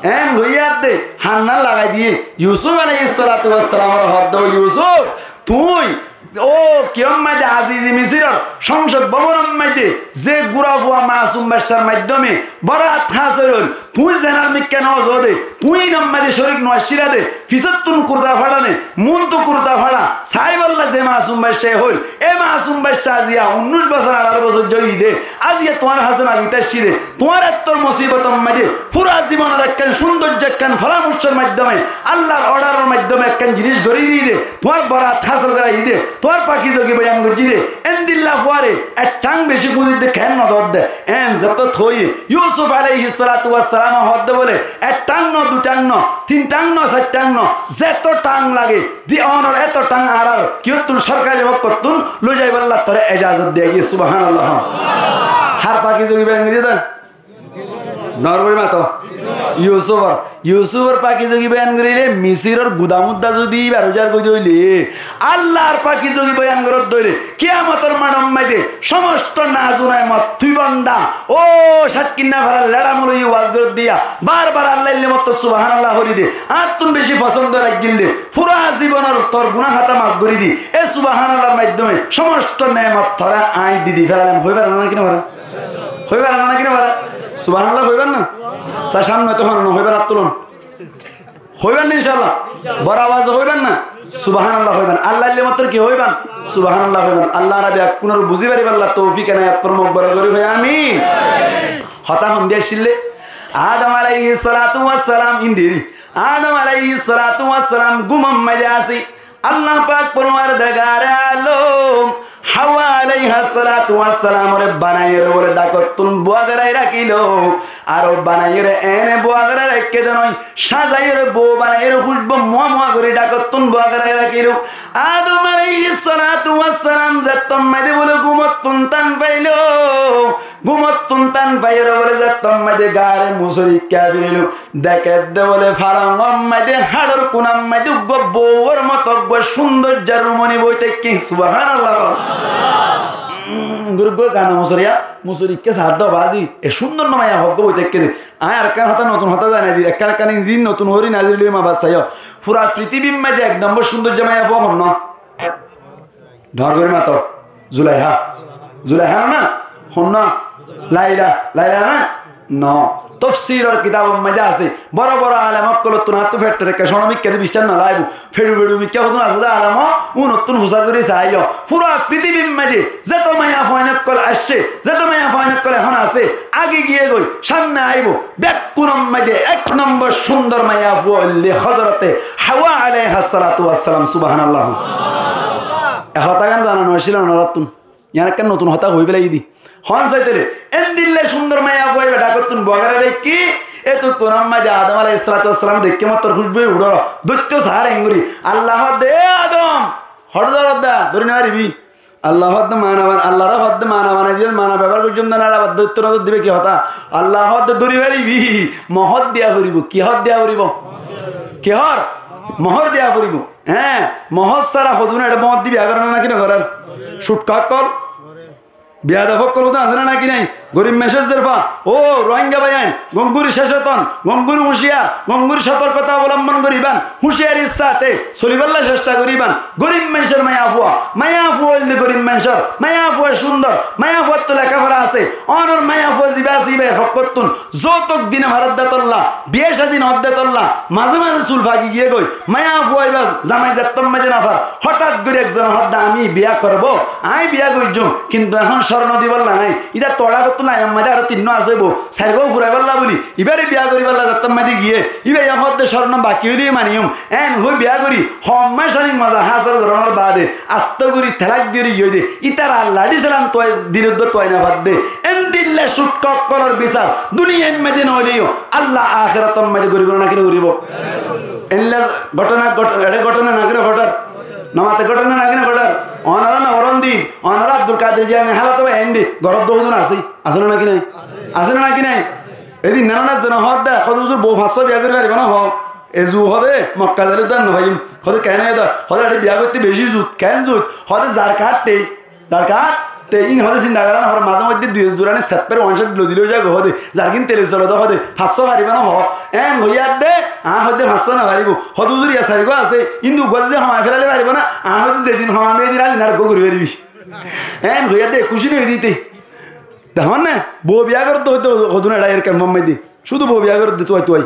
Eén hoiyé de hanna lagai diyé, Yusuf aláihis salátu was salamore hoódde bóle, Yusuf, tuñí Ó, kiyór maze? Azizi Misiror Songsod Bobonor maze ze gura fua masum baiccár maiddome boraat hásil óil, tuñí zenar mikká no zoó de, tuñí inor maze córik no aiccíla de, fisóttun kurta fáça ne, muúntu kurta fáça, saibólla ze masum baiccá hoóil, é masum baiccá aziya unnúic bosór, añçáro bosóijja óiye de, aziya tuáñr hañsé magité aiccí de, tuáñr ettór musibotor maze fura zibonor ekkán cúndoijja ekkán foramorcór maiddome, Allar ordaror maiddome ekkán ziníc gorí diyí de, tuáñr boraat hásil goráiyi de, tuáñr pakizogi boyan goijjí de, éndilla fuare ek thang bicí kúzir de, keén no dór de? Eén zetót hoóiye, Yusuf aláihis salátu was salame hoódde bóle, ek thang no, dui thang no, tin thang no, sair thang no, zetó thang lage, di onor éto thang añárar kiyóttun, sorkari hókottun loi zaibólla toré ejazot diya giyé, subhánallah. Hár pakizogi boyan goijjé de? Dhoóñr gorí mato. Yusufor. Yusufor pakizogi boyan goríle Misiror gudamot dá zodi íbar ujar goijjé óile, Allar pakizogi boyan goródde óile, kiyamotor maçor maze somosto nazu nemot tui bonda, ó Cátkinna farar leçamul óiye waz goródde, bar bar Allar ilmottu subhánallah hoóri de, añáttun bicí fosóndo laiggíl de, fura zibonor tor guná hátá maf gorí di, é subhánallar maiddome somosto nemot toré aññí di di félailám, hoói fare né ki no fare? Hoibar na, na ki no hoibar? Subhanallah hoibar na? Sa, samne to hono no hoibar, at tulon. Hoibar na incállah? Boro awaze hoibar na? Subhanallah hoibar. Allar ilmottor ki hoibar? Subhanallah hoibar. Allah añára beggúnore buzí faribálla toufik enayat formok, boro gorí hoi amin. Hotá hondilla accíl de? Adom aláihis salatu was salam, indiri. Adom aláihis salatu was salam gúmor maze asé. Allah pak forwardigare alom Hawa aláihas salatu was salamore banaiyóre bóle dhakottún bua gorai rakílo. Aró banaiyóre ene bua gorai raikké de noi, sazaiyóre bou banaiyóre kúcbu muwa muwa gorí dhakottún bua gorai rakílo. Adom aláihis salatu was salam zettót maze bóle gúmottún tan failo, gúmottún tan faiyóre bóle zettót maze gaare musori ekká firilo. Dekédde bóle falongor maze, háçor kunar maze uggúa bouwor moto uggúa cúndoijja rumoni boi táikke. Subhanallah. Umm, guruggur gana musoriya, musori ekká saádde bazi, e cúndor no maiya fua uggúa boi táikke de. Aññí arekkán hotá, notun hotá zanai dir, ekkán ekkán inzin notun hoóri nazir loi ma bas saiyó. Fura fitibir maze ek nombor cúndoijja maiya fua hon no? Dhoóñr gorí mato. Zulaiha. Zulaiha no na? Hon no? Laila. Laila na? No. Tofsiror kitabor maze asé. Boro boro alem ókkolottún añáttu feththe rekká cóñço mikká de biccác no laibo. Feçu feçu mikká hodún asé de alem, únottún fusár gorí saiyó. Fura fitibir maze zeto maiya fuain ókkol aiccé, zeto maiya fuain ókkol ehón asé, age giyé goi, samne aibó, bekkúnor maze ek nombor cúndor maiya fua óilde Hozorote Hawa aláihas salatu was salam. Subhanallah. E hotágan zana no accíl onorattún. Yián ekkán notun hotá hoi félaiyi de. Hon saitele, endilla cúndor maiya fua ibá dhakottún bua gorai raikké, e tukkúnor maze Adom aláihis salatu was salam deikké mottor kúcbu uçór, dóitto saár engorí. Allah hoódde, "E Adom, hoçé zaros de, dóri no faribi." Allah hoódde mana ban-, Allaré hoódde mana banai diyé, mana bebohár goijjóm de na, abar dóitto nodór dibe ki hotá? Allah hoódde dóri faribí, mohór diya foribó. Ki hór diya foribó? Ki hór? Mohór diya foribó. Eé, mohór sára hodún eçé mohór di biya goré né náki nogorér? Cútka ókkol, biyadob ókkol hodún asé né náki nái? Gorib maincór zerfa, ó Ruáingga báiyain, gom gorí céc óton, gom gorí húciyar, gom gorí sotorkota obolombon goríban, húciyarir sáte solibálla cectha goríban. Gorib maincór maiyafua, maiyafua óilde gorib maincór, maiyafua cúndor, maiyafuattu lekáfora asé, onor maiyafua zibá asé íba fokkóttun zoutok di no faredde tolla, biya cádi no ódde tolla, mazé mazé sul faki giyé goi, maiyafua íba zamai zettót maze no far, hotát gorí ekzone hoódde, "Ami biya koribó, añí biya goijjúm, kintu ehón córno dibólla nái." Ítattú oçákottú lainor maze aró tinnúa asé bou, sairgúa furaibólla buli, íbaré biya goríbolla zettót maze giyé, íba yó hoódde córno baki óile yó maniyúm, eén hoói biya gorí, hommá cáni moza hásol gorónor baade, astó gorí telak diyóre giyói de, ítara laçí salan tuwai, diloddo tuwai no fadde. Endilla cútka ókkolor bisar duniyair maze no óileyo, Allah ahérator maze goríbo né náki no goríbo? Endilla gótona, gót-, eçé gótona náki no gótar? No mate gótona náki no gótar? Onora no goron din, onora Abdul Kadir Jilani hálot ba endi, goróddo hodún asé, asé né náki nái? Asé né náki nái? Edin nana zona hoódde, hoódde huzur bou fañssúa biya gorí faribó né hoó? E zu hoóde, Mokka zaile dua no faiyum. Hoóde keén hoóde, hoóde eçé biya goitté beci zut, keén zut? Hoóde zar kaátte, zar kaátte, ín hoóde sinta gorá no fore, mazé moidde dui zurani sepper one shot loi dile ói zagói hoóde, zargín tele zole de hoóde, fañssúa faribó né hoó? Eén hoiyé de, añár hoóde fañssúa no faribó. Hoóde huzur yá sairgúa asé, ín uggúa zodi homai felaile faribó né, añár hoóde zedin homaiyum edin añár uggúa gorí faribí. Eén hoiyé de, kúci no ói dite. Dehón né, bou biya goródde hoódde hodún eçé er kemfor maze. Cúdu bou biya goródde tuwai tuwai.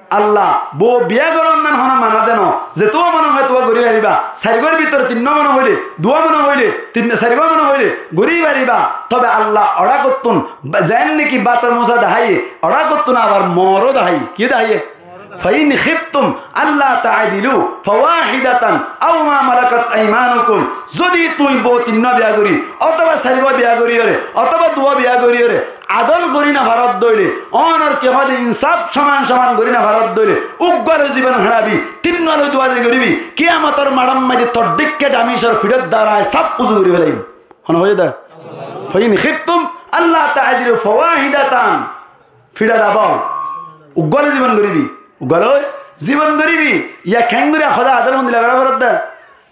Allah, bou biya gorónnan hono mana de no. Zetuwa mone hoó tuwa gorí faribá. Sairgúar bútore tinnúa mone hoilé, duwa mone hoilé, tin, sairgúa mone hoilé gorí faribá. Tobe Allah oçákottún, zeén niki bátor musa daháiye, oçákottún abar mooró daháiye. Ki daháiye? فإن خفتم ألا تعدلوا فواحدة أو ما ملكت أيمانكم. Zodi tuñí bou tinnúa biya gorí, otóba sairgúa biya goríyore, otóba duwa biya goríyore, adol gorí no faródde óile, onor ki hoóde insaf soman soman gorí no faródde óile, uggúa loi zibon hañçabi, tinnúa loi duwa di goríbi, kiyamotor maçor maze tor dhíkka dhamicor fiçór dara sab uzu gorí felaiyum. Hone hoiyé de? فإن خفتم ألا تعدلوا فواحدة. Fiça dabol. Uggúa loi zibon goríbi. Uggúa loi zibon goríbi. Yá keéngorí hoóde adol hondilla gorá foredde?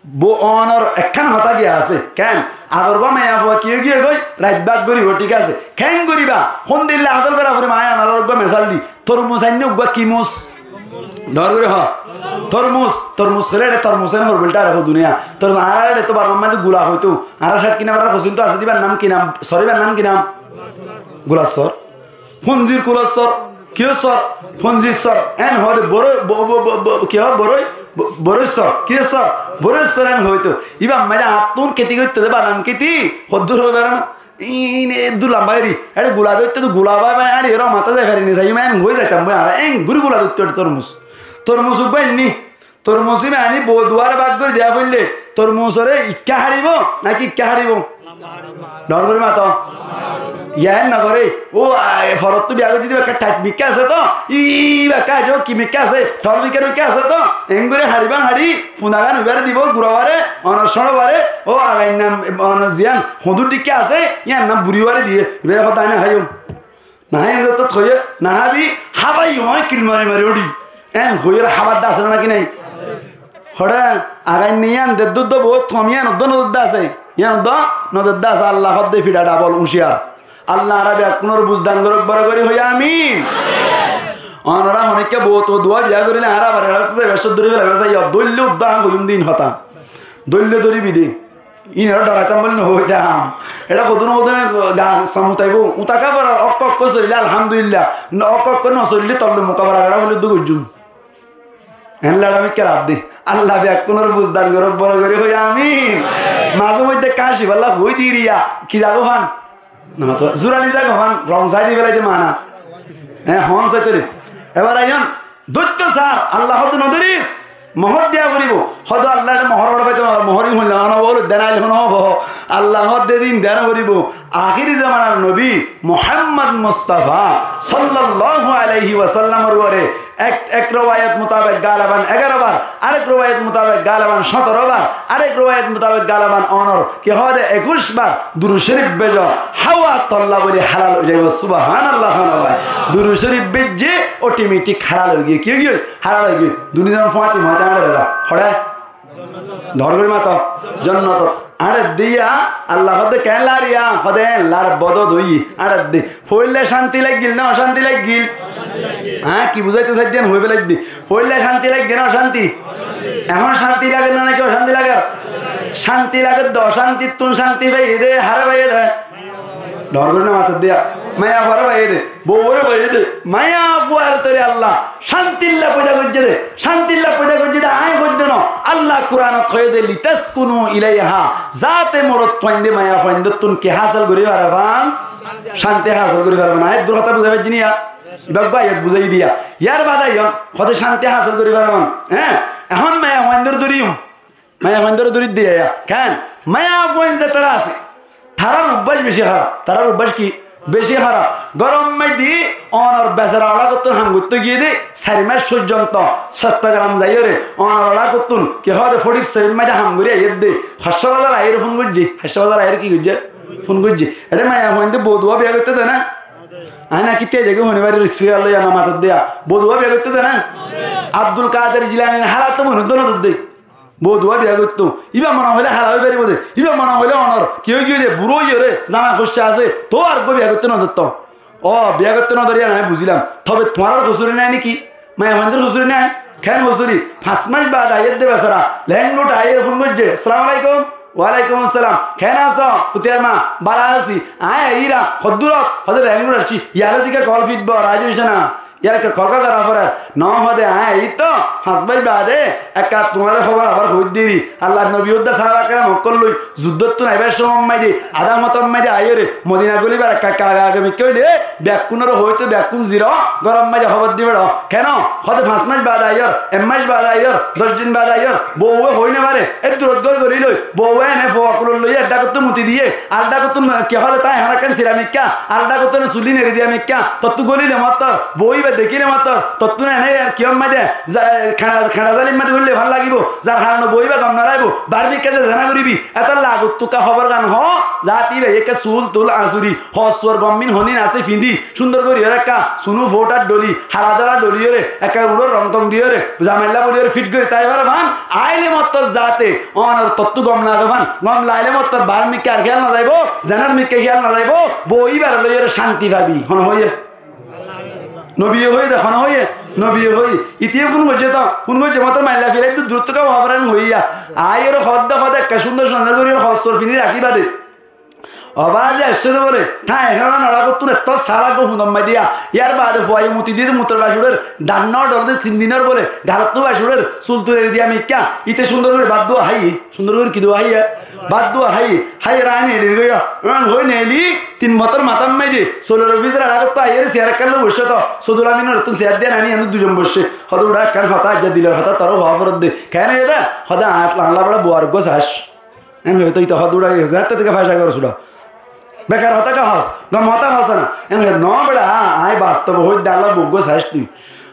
Bou onor ekkán hotá giya asé. Keén? Agor gúa maiyafua ki ói giyé goi, rait bák goríbo, thík asé. Keén goríba? Hondilla adol gorá foribó? Aññí onoré uggúa mesal di. Tormus ainné uggúa ki mus? Dóñr gorí hoó. Tormus, tormus hoilé eçé tormus eén horbulta ar hoó duniya. Tormus añárar eçé tó Barmar maze gula hoitó. Añárar cát kina farar hosín tó asé de, íbar nam ki nam? Sor, íbar nam ki nam? Gular sor. Fonzir kulor sor, kiyór sor, fonzir sor. Eén hoóde boró, bo-, bo-, bo-, bo-, ki hoó, borói, bo-, boróir sor, kiyór sor, boróir sor eén hoóito. Íbar maze añáttún kéti goittó de, badam kéti, hoddúr hoói fare na. Íin eddúr lamba gorí, eçé gula dóitto de, gula bái bái añári eró matá zai fari ni saiyum, eén hoói zaitam bái añára, eén gorí gula dóitto de tormus. Tormus uggúa ainní. Tormus íba aní bou duware bák gorí diya foille, tormusoré ikká háribo náki ikká háribo? Dóñr gorí mato. Yá eén no goré. Ó, a, e, forottú biya goijjé de íba ekká thait mikká asé to. Í, íba ekká aijjó ki mikká asé? Thor mikká mikká asé to. Eéngorí háriba hári, funagan uibáre dibo, gurabáre, onor cóñçobáre, ó, againna, onor ziyán, hoñdúr dhíkka asé, yían nam buri uwáre diyé. Íba hoddá aina háiyum. Naháiye zettót hoiyé, nahábi, hábai yó aññí kil mari mari uçí. Eén hoiyóre hábar de asé né náki nái? Hoçé, againne yían deddúr dó boóut hom, yían uddó nodedde asé, yían uddó nodedde asé. Allah hoódde fiça dhabol uñciyar. Allah añára bekkúnor buzdan gorók, boro gorí hoiyé amin. Onorá honikka boóut duwa biya goríle añára abar eçé beci dóri felaibá saiyó, dóille uddó aññí hoiyúm de íin hotá. Dóille dóribi de. Ín eré dhoraitam bóli nohoóitam. Eçé hodún hodún ga samutaibó. Uñtaka forar okko okko sorile alhamdulillah. Okko okko nosorile tolle mukabala gorá foille dú goijjum. Eén leçamikká raddí. Allah bekkúnor buzdan gorók, boro gorí hoiyé amin. Mazé moidde káñci balla hoói diriya. Ki zaga fán? Zurani zaga fán. Rong saidi felaide mana. Eé, hoón saitole. Ebar aiyón. Dóitto sar. Allah hoódde nodóris. Mohór diya foribó. Hoóde Allah, ere mohór óre faito, mohór in hoilla, ono bóle, denail hono hobo. Allah hoóde din dena foribó. Ahéri zomanar nobi Muhammad Mustafa sallallahu alaihi wasallamor uore ek, ek rowayat mutabek galaban egaro bar, arek rowayat mutabek galaban sótoro bar, arek rowayat mutabek galaban onor, ki hoóde, ekuic bar durud córif bezo, háwa tolla bóli halal ói zaibo. Subhanallah, hono bái. Durud córif bezze otometik halal ói giyé. Ki ói giyé? Halal ói giyé. Duniyar fuáñti fuáñti añáre bela. Hoçé? Dor gorí mato. Jonnotot. Añáre diya, Allah hoóde keén lariya? Hoóde eén lar bodot óiye. Añáre di. Foóila cánti laiggíl né ocánti laiggíl? Há, ki buzáito saidde eén hoói felaidde. Foóila cánti laiggé né ocánti? Ehón cánti lager né náki ocánti lager? Cánti lager de, ocántittún cánti faiyé de, haré faiyé de. Dor gorí no mato diya. Maiyafuaré faiyé de, bouwore faiyé de. Maiyafuar tóile Allah cántilla foida goijjé de, cántilla foida goijjé de, aññí hoiddé no. Allah Kuranot hoiyé de, "Litaskunu ilaiha", zate morotfuainde maiyafuaindottún ki hásil gorí fare fán? Cánti hásil gorí fare fán. Aññí eddur hotá buzái faijjí niya? Ibá uggwá ayat buzái diya. Yar baade iyan hoóde cánti hásil gorí fare fán. Hé? Ehón maiyafuaindóre dóriyum. Maiyafuaindóre dóri diya ya. Keén? Maiyafuain zetará asé, tarár ubbác beci háraf. Tarár ubbác ki? Beci háraf. Góror maze onor besara olákottún ham goittó giyé de, sair mac foijjonto Cottogram zaiyóre, onor olákottún ki hoóde, Foçíksorir maze ham gorí aiyér de, Hácca Bazar aiyóre fún goijjé. Hácca Bazar aiyóre ki goijjé? Fún goijjé. Eçé maiyafuainde bou duwa biya goittó de na? Aññí naki te zage hone bari riski Allah ya no mato diya. Bou duwa biya goittó de na? Abdul Kader Jilanir hála to mone uddó no de. Bou duwa biya goittó. Ibá mone hoilé hala ói faribó de. Ibá mone hoilé onor ki ói giyé de, buró óiyoré, zama kucca asé, tou areggúa biya goittó no dótto. Ó, biya goittó no dóre, yián aññí buzílam. Tobe tuáñrar hosúri nái né ki? Maiyafuaindór hosúri nái? Keén hosúri? Fañs mac baade aiyér de besara. Lenglót aiyóre fún goijjé, "Assalamu alaikum." "Walaikum assalam. Keén asó, futiyar ma?" "Bála así." "Aññí aiyíra." "Hoddúrot?" "Hoddúr Lenglót aiccí." "Yalé dika kol fitbó, raji óice na." Yar ekka kolka gora forer. No hoóde, aññí aiyí to, fañs mac baade ekka tuáñre hóbor abar hoóidde eri. Allar nobi uddá sáhaba keram ókkol loi zuddóttun aibar cómot maze, adá fotót maze aiyóre, Modina gólibar ekka ekka age age mikká óile, bekkúnoré hoóito bekkún ziro, góror maze hóbor di fero. Keno? Hoóde fañs mac baade aiyór, ek mac baade aiyór, doc din baade aiyór, bouwe hoói no fare, eddurót gór gorí loi, bouwe ene fua kulot loi, ek dhákottú muti diyé, ar dhákottú ki hoóde, táñi ehón ekkán sira mikká, ar dhákottú ene suli neri diya mikká, tottú gólile mottor, bou íba dekíle mottor, tottú ene ar ki hom maze, za-, kheñça, kheñça zalim maze uille fán lagibo, zar harone bou íba gom no laibo, bar mikká ze zena goribi, etólla agottúka hóbor gán hoó, zaáte íba ekká sul tul asuri, hoos suor gom min honín asé fiñdi, cúndor gorí ekká sunú fout ar dholi, hala dóra dholiyóre, ekká uñçór rong tong diyóre, zamailla boriyóre, fit gorí tái faro fán, aile mottor zaáte onor tottú gom lage fán, gom laile mottor bar mikká ar héyal no zaibo, zenar mikká héyal no zaibo, bou íbare loiyóre cánti fabi. Hone hoiyé? Nobiye hoiyé de, hone hoiyé? Nobiye hoiyé. Itiye fún goijjé to, fún goijjé mottor mailla firai dú-, dúrottu ká hoó fare hoiyé. Aiyóre hoódde hoódde ekká cúndor cúndor gorí hoos suor fiñdi rakí bade. Ó baázi aiccé dé bóle, táñi ehón olákottún ettó sál eggúa funor maze diya. Yar baade fuaye muti diyé dé mutor bacuçer, dhan no dholé dé tin dinor bóle, galottú bacuçer, sul tul eri diya mikká, íte cúndor gorí bát dua háiye, cúndor gorí ki dua háiye? Bát dua háiye, háiyore aññí neeli goi, eén hoi neeli, tin fotór matár maze, solor ofisor elákottú aiyóre siyar ekkán loi boiccé to, Sodul Aminor ettún siyar diyan aní, eén duizon boiccé, hoóde uçá ekkán hotá, aijja dilor hotá toré hoó foredde, keén óiye dé? Hoóde añár, añár bera bou areggúa saic. Eén hoiyé to ita hoó de uçá, zeéñtte tuñí fáñsa goros uçá. Bekar hotá ká hoós, gom hotá hoós na. Eén hoiyé, no bera, aññí bastobe hoóidde, Allar bou eggúa saic tui.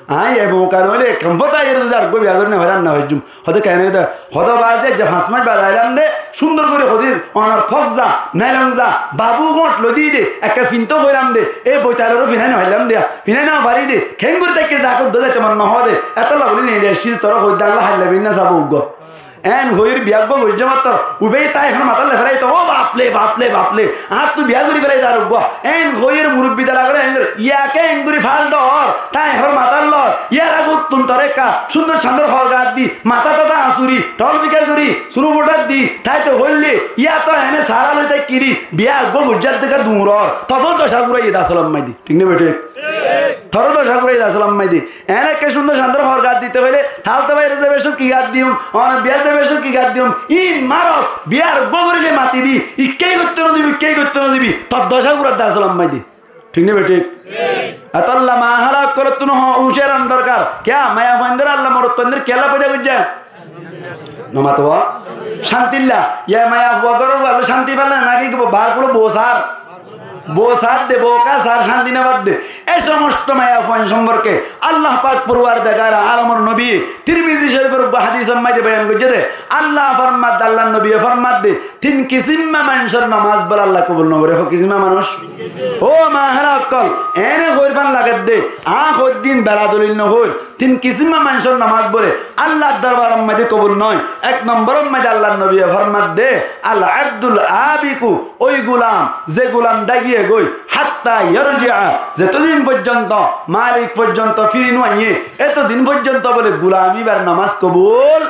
Aññí e mouka noóile, kemfót aiyóre zodi areggúa biya gorí no farí, ar no faijjum. Hoóde keén óiye de, hoóde baázi aijja fañs mac baade ailam de, cúndor gorí hoóde, onor fók za, nailon za, babu góñt loi diyé de, ekká finto hoilam de, e boitaloré finái no faillám de, finái no farí de, keéngorí táikki de, akó uddá zaito mon no hoó de, etólla bóli neeli aiccí de, toré hoóidde Alla hailla beinna sabo uggúa. Eén hoiyóre biya eggúa goijjé mottor, uibáye táñi ehón matát loi félaiye to, ó bafle, bafle, bafle, añáttu biya gorí félaiye de areggúa. Eén hoiyóre murubbi dala goré eén gorí, yá ké eén gorí fal dór, táñi ehón matát lor, yar agottún toré ekká cúndor cúndor hoor gaát di, matá tatá añsuri, thol fikar gorí, sunú fothár di, táite hoilde, yá to eéne sára loi táikkiri, biya eggúa goijjé de ká duñror, todor doca gúraiye de asól ammáide. Thík né bethík? Toró doca gúraiye de asól ammáide. Eén ekká cúndor cúndor hoor gaát dito hoilé, thalto baire zaibar cómot ki gaát diyum, one biya zaibar cómot ki gaát diyum, iín maros, biyar uggúa goríle matibi, ikká goittó no dibi, ikká goittó no dibi, tor doca gúrar de asól ammáide. Thík né bethík? Etolla mahála ókkolóttun hó-, úñciyar óna dorkar. Kiyá? Maiyafuaindóre Allah morotfuaindóre kiyólla foida goijjé? Nomato. Cántilla. Yá maiyafua góror uore cánti félai náki, ki bo-, bar kulo bou sar. Bou sar de, bou ká sar, cánti no fadde. E somosto maiyafuain somporke Allah pak foruwardegar alomor nobi Tirmizi córifor uggwá hádisor maze boyan goijjé de, Allah formadde, Allar nobiye formadde, tin kisimma maincór nomás bóle Allah kobul no goré. Hó kisimma manúc? Ó mahála ókkol, ene hoóir fán lagedde, añí hoóir din bela dolil no hoóir. Tin kisimma maincór nomás bóle Allar dorbaror maze kobul no. Ek nomboror maze Allar nobiye formadde, al abdul abiku, ói gulam, ze gulam dágiye goi, hatta yarjia, zetodin foijjonto malik foijjonto firi no aiyé, etodin foijjonto bóle gulam íbar nomás kobul,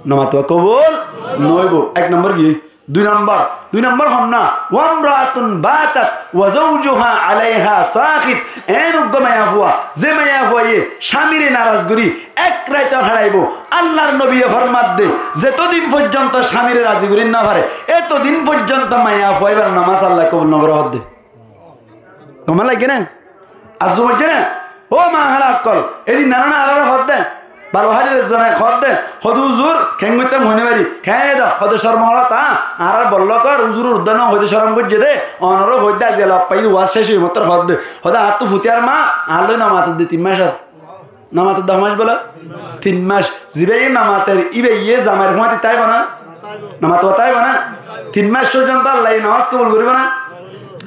nomato, kobul no óibo. Ek nombor ki? Dui nombor, dui nombor honna, wamraatun batat wa zawjuha alaiha sakhit. En uggwá maiyafua, ze maiyafuaye cámire naraz gorí ek raito haçaibo. Allar nobiye formadde, zetodin foijjonto cámire razi gorí no fare, etodin foijjonto maiyafua íbar nomás Allah kobul no goré hoódde. Gom laiggé né? Azzum óijje né? Ó mahála ókkol, edin nana na añáráre hoódde. Bála hádi zone hoódde, hoódde, "Uzur, keén goittám hoi no fari." Keén de, hoódde, "Corom ór ta, añárar bollókor uzur urdá no hoódde corom goijjé de, onoré hoódde aijja loppai de waz céc ói mottor hoódde." Hoódde, "Añáttu futiyar ma, añár loi no mater de tin mac ar." No mater de hó mac bóle? Tin mac. Zibáye no mater, íbaye zamair fúañti táibo na? No mater táibo na? Tin mac foijjonto Allaye nomás kobul goríbo na?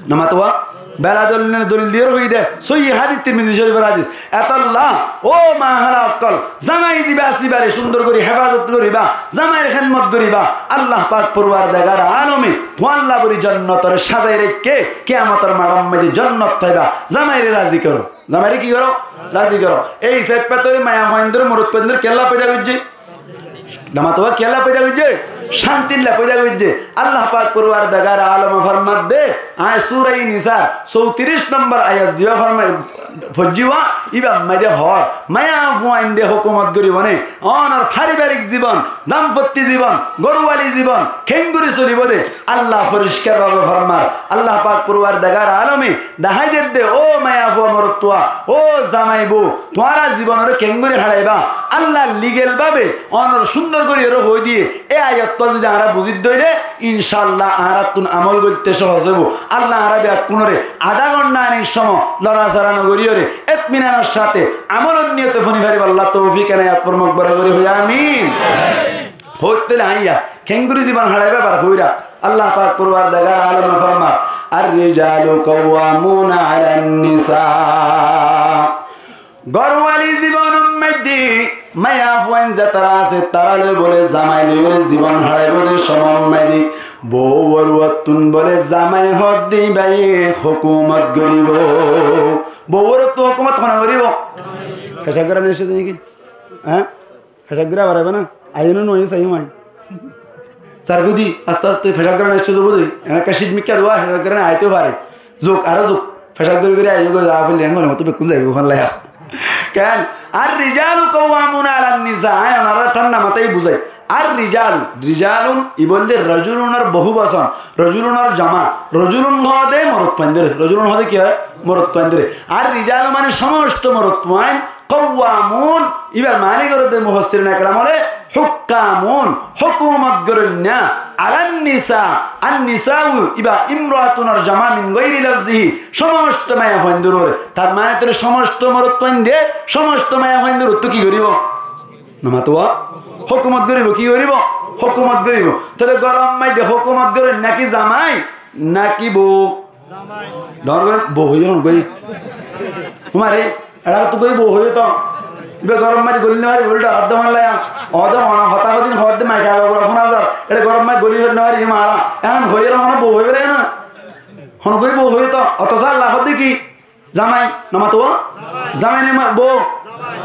No mater. Bela dolil, dolil diyóre hoiyí de, sóiyi hádis, Tirmizi córifor hádis. Etolla, ó mahála ókkol, zamai zibá asé íbare cúndor gorí hefazot goríba, zamair hédmot goríba, Allah pak foruwardegar alome tuáñlla bóli jonnotor sázai raikké, kiyamotor maçor maze jonnot faiba, zamaire razi goró. Zamaire ki goró? Razi goró. Ei seffator maiyafuaindóre morotfuaindóre kiyólla foida goijjé? Nomato, kiyólla foida goijjé? Cántilla foida goijjé. Allah pak foruwardegar alome formadde, añí Sura Nisar sóutiríc nombor ayat zibá forma-, foijjí wa, íbar maze hoór, maiyafuainde hókumot goríbo né, onor faribarik zibon, damfotti zibon, górwali zibon keéngorí solibo de, Allah foriskar babe formar. Allah pak foruwardegar alome dahái dedde, ó maiyafua morotfua, ó zamai bou, tuáñra zibonoré keéngorí haçaiba, Allah ligel babe onor cúndor gorí eró hoói diyé. E ayat tuá zodi añára buzí dóile, incaallah añárattún amol goitté cóhoz óibo. Allah añára beggúnoré adá gonthá anír cómo lorasora no goríyoré etminanor cáte amolor niyote fúni faribálla toufik enayat formok, boro gorí hoiyé amin. Hoóittóile aññí yá keéngorí zibon haçaiba bar hoóira. Allah pak foruwardegar alome formar, "Ar-rijalu qawwamuna alan nisa." Górwali zibonor maze maiyafuain zetará asé, tará loi bóle zamai loiyóre zibon haçaibo de cómor maze bouwor uottún bóle zamai hoódde íbaye hókumot goríbo. Bouwor uottú hókumot hone goríbo? Fecaf gorá nái, cúde niki? Há? Fecaf gorá baraibo na? Aiyó né no aiyó saiyum aññí. Sar gudi, aste aste fecaf gorá nái, cúde budi. Ene ekká cít mikká duwa, fecaf gorá nái aitó fare. Zuk, aró zuk. Fecaf gorí gorí aiyó goi, za foille engol moto bekkún zaibo, fán laiya. Keén? "Ar-rijalu qawwamuna alan nisa." Aññí onoráre thánda matá buzái. Ar-rijalu, rijalun, ibá óilde rojulunor bohuboson. Rojulunor jama. Rojulun hoóde morotfuaindóre. Rojulun hoóde ki hoó? Morotfuaindóre. Ar-rijalu mane somosto morotfuain. Qawwamun, ibar mani goréde mufassirin ekram ókkole hukkamun, hókumot goróinna, alan nisa, an nisau, iba imraatunor jama min goiri lafzihi, somosto maiyafuaindór uore. Tar mane tóile somosto morotfuainde somosto maiyafuaindór uottú ki goríbo? Nomato, hókumot goríbo, ki goríbo? Hókumot goríbo. Tóile góror maze hókumot goróinna ki zamai náki bou? Dor gorí bou hoiyé hon goi. Tumare, eçé to goi bou hoiyé to. Iba góror maze goli no fari, boli dor adda man laya. Odo hono hotá hodin hoódde maika baba fúna zar. Eçé góror maze goli no fari, mara. Ehón hoiyé hon bou hoiyé na. Hon goi bou hoiyé to. Otoco Allah hoódde ki? Zamai, nomato? Zamai ne ma-, bou?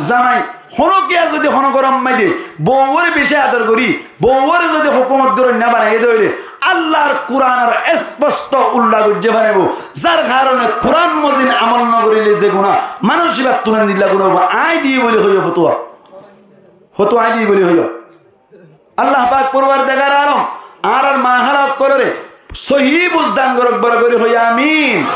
Zamai. Hono kiya zodi hono góror maze bouwore beci ador gorí, bouwore zodi hókumot goróinna banaiyé de óile, Allar Kuranor esposto ulla goijjé faribó, zar karone Kuran mozin amol no goríle ze guná, manúc ibattú nendilla guná óibo, aññí diyé buli hoiyó fotuwa. Fotuwa aññí diyé buli hoiyó. Allah pak foruwardegar alom añárar mahála ókkolore Sóhi buz dan gorók, boro gorí hoó amin.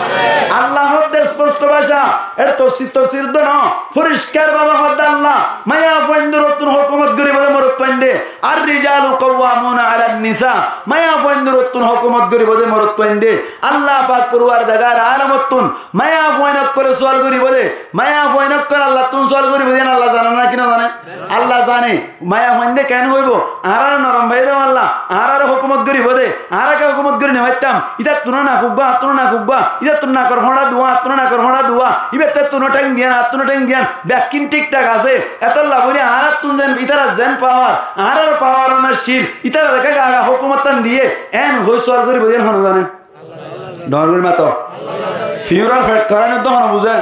Allah hoódde sposto báca, er tofsir tofsir dóno, foriskar bábe hoódde Allah, maiyafuaindórottún hókumot goríbo dé morotfuainde. الرجال قوامون على النساء. Maiyafuaindórottún hókumot goríbo dé morotfuainde. Allah pak poruwardegar alamottún maiyafuain ókkolé sual goríbo dé, maiyafuain ókkol Allattún sual goríbo dé, Allah zane né ki no zane? Allah zane. Maiyafuainde ken hoibo? Añáráre norom faiyé dé Allah, añáráre hókumot goríbo dé, añára ke hókumot gorí no faittam. Ítattún ó nak uggúa, añáttún ó nak uggúa, ítattún nakor fóñça duwa, añáttún ó nakor fóñça duwa, íbattún ó théng diyan, añáttún ó théng diyan, bekkín thík thák asé. Étolla bóli añáráttun zen, ítarar zen pawar, añárar pawar ó accíl, ítarare ká ká hókumottan diyé, en hoi sual goríbo dé hone zane? Dhoóñr gorí mato. Fiñúrar fet koráni uddúa hone buzé?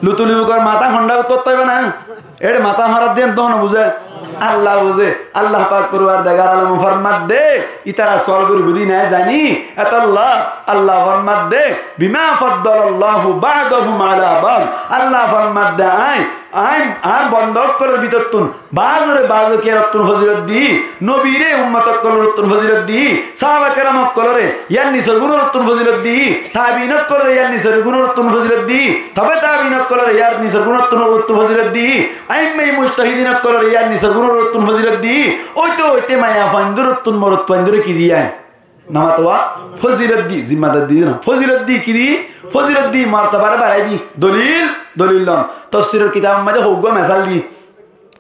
Lutuli ukor matá honda uttú táibo na? Éçe matá hóraf diyan uddúa hone buzé? Allah buzé. Allah pak poruwardegar alome formadde, ítara sual goríbo dé nái zani. Étolla Allah formadde, بما فضل الله بعضهم على بعض. Allah formadde, añí, añí, añár bonda ókkolor bútottún baáz ore baáz ore kiyórottún fozilot di, nobire ummot ókkolorottún fozilot di, sáhaba keram ókkolore yían nisor gúnorottún fozilot di, tabiin ókkolore yían nisor gúnorottún fozilot di, tobe tabiin ókkolore yían nisor gúnorottún fozilot di, aimmaye mujtahidin ókkolore yían nisor gúnorottún fozilot di, óite óite maiyafuaindórottún morotfuaindóre ki diyé? Namatowa fozilot di, zimmadar di no. Fozilot di ki di? Fozilot di, mortabare barái di. Dolil, dolil lon. Tofsiror kitabor maze hoggúa mesal di.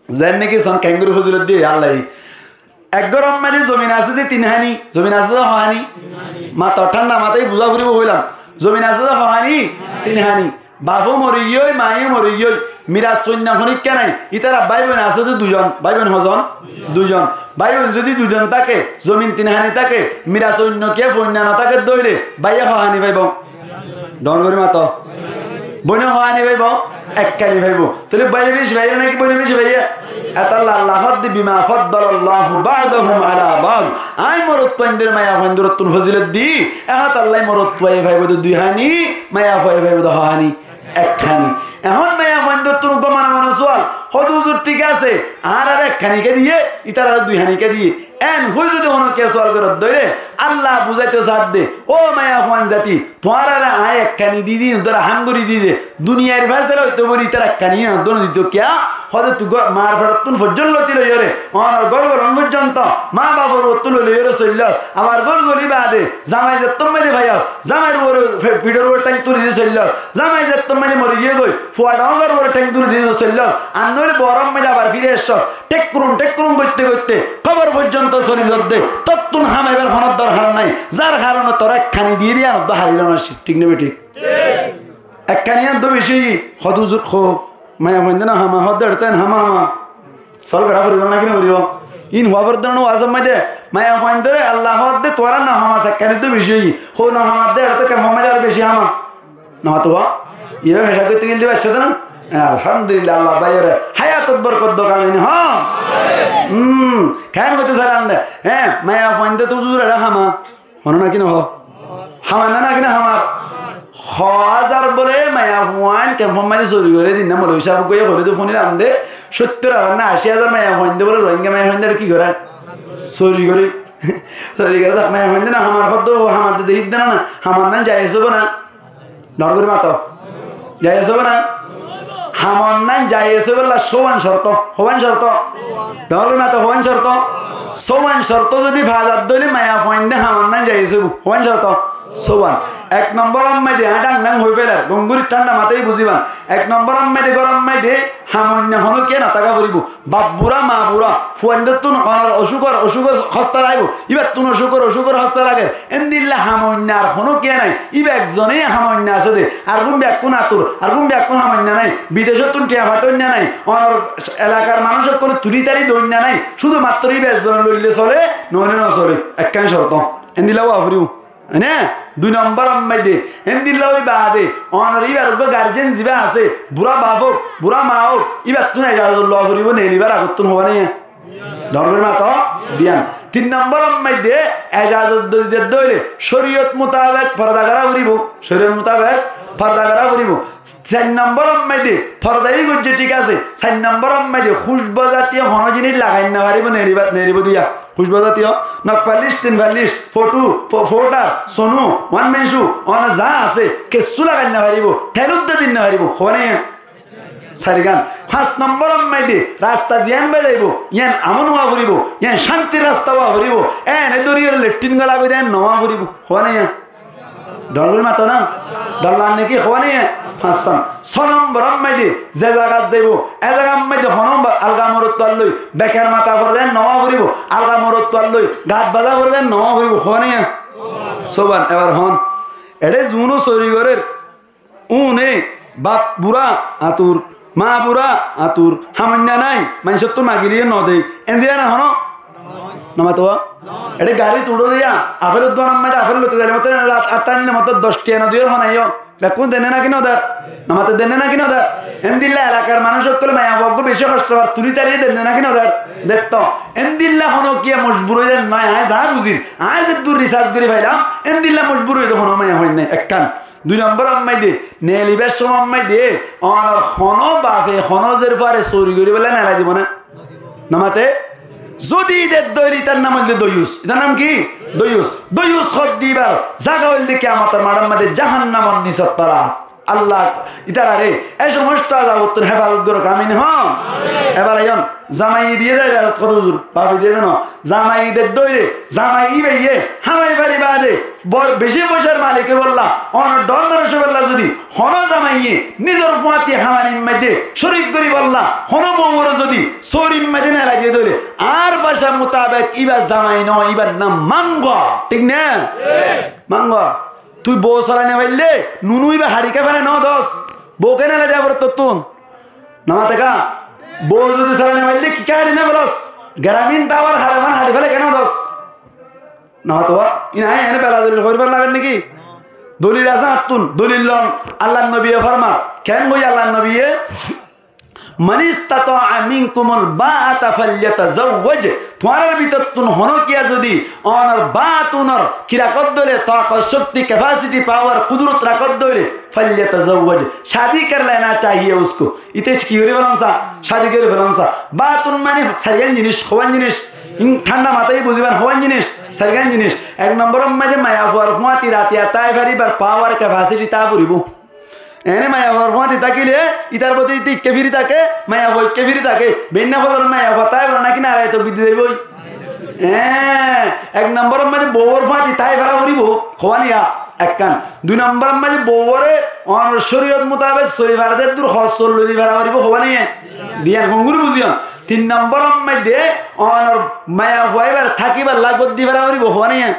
Zen niki son kengori fozilot di, Allah. Ek góror maze zomin asé de tin háni, zomin asé de hoháni? Mato thánda matá buzá foribo hoilam. Zomin asé de hoháni? Tin háni. Bafó morigiyói, maiyó morigiyói, miras oinno honíkka nái. Ítara bái boin asé dé duizon. Bái boin hozon? Duizon. Bái boin zodi duizon táke, zomin tin háni táke, miras oinno kiyá foinna no táke dóile, báiye hoháni faibo? Dhoóñr gorí mato. Boine hoháni faibo? Ekkáni faibo. Tóile báiye beci faiye náki boine beci faiye? Étolla Allah hoódde, بما فضل الله بعضهم على بعض. Añí morotfuaindóre maiyafuaindórottún fozilot di, étolla morotfuaye faibo dé dui háni, maiyafuaye faibo dé hoháni? Ekkáni. Ehón maiyafuaindórottún uggúa mone mone sual, hoódde huzur thík asé, añáráre ekkáni ké diyé, ítarare dui háni ké diyé? En hoi zodi honókiye sual goródde óile, Allah buzáito saádde, ó maiyafuain zati, tuáñráre añí ekkáni di di, tuáñra ham gorí di de, duniyair fáisala óito bóli ítara ekkáni añáre no dito kiyá? Hoódde tuáñr maar feçottún foijjón loti loiyóre, onor gór golón foijjonto, maa bafor uottú loi loiyóre soillós, abar gór goli baade, zamai zettón maze faiyós, zamair uore fe-, fiçor uore théng tuli di soillós, zamai zettón maze mori giyé goi, fua dhoóñr uore théng tuli di soillós, ar noóile boóror maze abar firi aiccós, thekkurun thekkurun goitte goitte kóbor foijjonto soli zodde, tottún hamaibar honó dorhar nái, zar harone toré ekkáni diyé dé yían uddúa hári lon accíl, thík né bethík? Ekkáni yían uddúa beci óiye, hoódde huzur hoó, maiyafuainde no hama, hoódde éçe to en hama hama. Sual gorá foribo náki no foribo? Ín hoó foribo dé no, wazor maze, maiyafuaindóre Allah hoódde tuáñra no hamas, ekkáni uddúa beci óiye, hoó no hamadde éçe to kemfor maze aró beci hama. Namatowa? Ibá fecaf goitte gilde baiccó dé na? Alhamdulillah, Allah báiyore háyatot borkot douk, amin, hó? Hmm, keén hoité sailam dé? Hé, maiyafuainde to huzur éçe hama. Hono náki no hó? Hamar ná náki no hamar? Hó házar bóle maiyafuain kemfor maze sori goré, dinna moloi sáb uggúaye hoilé dé fúnilam dé, sóttor házar ná ací házar maiyafuainde bóle Rohingya maiyafuainde ki goré? Sori goré. Sori goré dé maiyafuainde no hamar hoódde, hamar dé dehídde na, hamar nan jaiz óibo na? Dhoóñr gorí mato. Jaiz óibo na? Hamar nan jaiz óibolla sówan corto. Hówan corto? Dhoóñr gorí mato, hówan corto? Sówan corto zodi fa zadde óile maiyafuainde hamar nan jaiz óibo. Hówan corto? Sówan. Ek nombor or maze añí dhang dhang hoi félar, gom gorí thánda matá buzíban. Ek nombor or maze góror maze hamoinna honókiye no táka foribo. Baf bura, maa bura, fuaindóttun onor ocúkor, ocúkor hosta laibo, íbattún ocúkor, ocúkor hosta lager. Endilla hamoinna ar honókiye nái. Íba ekzone hamoinna asé dé. Argún bekkún atur, argún bekkún hamoinna nái. Bidecóttun thiañ fathóinna nái. Onor elakar manúic ókkole tulí tali doinna nái. Cúdu mattor íba ekzone loille sole, noóile no sole. Ekkán corto. Endilla ówa foribo. Né? Dui nombor or maze, endilla ói baade, onor íbar uggúa garjen zibá asé, bura baf ók, bura maa ók, íbattún ejazot lowa foribo, neelibar agottún, hoó né? Dhoóñr gorí mato, diyan. Tin nombor or maze, ejazot zodi dedde óile, córiyot mutabek forda gorá foribo, córiyot mutabek Forda gorá foribó. Sair nombor ot maze de, forda yó goijjé, thík asé. Sair nombor ot maze de, kúcbu zatíyo honó jinis lagai no faribó, neeli ba-, neeli ba diya. Kúcbu zatíyo, nok falis, tin falis, fotu, fo-, fodar, sonu, wan mensu, óna za asé, kessú lagai no faribó, tel uddá di no faribó. Hoó né? Sairgán. Fañs nombor ot maze de, rasta ziyán ba zaibo, yián amon ówa foribó, yián cántir rasta ówa foribó, ene dóri yóre letrin gola goi de, no ówa foribó. Hoó né? Dor gorí mato na? Dor lager né ki? Hoó né? Fañs san. Só nombor ot maze de, ze zagat zaibo, e zagat maze de honó ba-, alga morotfuar loi, beker mata fore de, no ówa foribó, alga morotfuar loi, gat baza fore de, no ówa foribó. Hoó né? Sóban, ebar hoón. Eçé zuúne sóori gorér, Uúne baf bura añtur, maa bura añtur, hamoinna nái, maincóttu magilé yó no de. Endilla no hono? No mato. Eçé garit uçó de yá, afel dókanor maze afel loito zaile mottor, át, át tanile mottor doc tiya no diyór honaiyó. Bekkún denne náki no der? No mate, denne náki no der? Endilla elakar manúic ókkole maiyafua uggwá beci hosto far, tuli tali denne náki no der? Detto. Endilla hono kiyé mojbur ói der nái, añí za buzir, añí zeddúr risarc gorí failam, endilla mojbur ói de hono maiyafuain nái, ekkán. Dui nombor ot maze de, neelibar somot maze de, onor hono bafe hono zerfuare sóori gorí bolla neelai dibo né? No mate? Zodi de dóile itar nam óilde doiyus. Itar nam ki? Doiyus. Doiyus hoó de ibar zaga óilde kiyamotor maçor maze de jahannamor nisor tola. Allah itarare e somosto azabottún hefazot gorok. Amin hoón. Ebar aiyón, zamai diye de, hoto huzur, bafe diye de no. Zamai de dóile, zamai íbaye hámai fari bade, bor-, beci foicár malik óibolla, onor dor manúic óibolla zodi hono zamaiye nizor fuáñti hámanir maze de córik goríbolla hono bouwore zodi sóorir maze de neelai diye dóile, añár baca mutabek íba zamai no, íbar nam mangua. Thík né? Mangua. Tui bou sorai no faille, nunu íba haçi ká fele no dos. Bou ken neelai diya foribó tottún? No mate ká? Bou zodi sorai no faille ki ká haçi no felos? Grameen Tower haçe fán haçi fele ken no dos? No mate. Ine añí ene bela dolil hoibar lager né ki? Dolil asé añáttun, dolil lon. Allar nobiye formar, ken hoiye Allar nobiye? من استطاع منكم الباءة فليتزوج. Tuáñrar bútottún honókiye zodi onor baat, onor ki rakódde óile, takot, cókti, capacity, power, kudurot rakódde óile, فليتزوج. شادی کر لینا چاہیے اس کو. Íte ki gorí felon sa? Cádi gorí felon sa. Baatun mani sairgán jinis, hoón jinis? Ín thánda matá buzíban, hoón jinis? Sairgán jinis. Ek nombor ot maze de maiyafuar fúañti ratiya tái faribár pawar kefasiti tá foribó. Ene maiyafuar fúañti tákile ítar bóti íte ikká firi táke, maiyafua ikká firi táke. Beinna fozor maiyafua tái fare náki naraye tokbir di zaibói? Eé, ek nombor ot maze de bouwor fúañti tái fara foribó, hoón ya? Ekkán. Dui nombor ot maze de bouwore onor córiyot mutabek soli fare de dur hóros loi di fara foribó, hoón ya? Diyan honguri buziyon. Tin nombor ot maze de onor maiyafua íbar tákibar lá gór di fara foribó, hoón ya?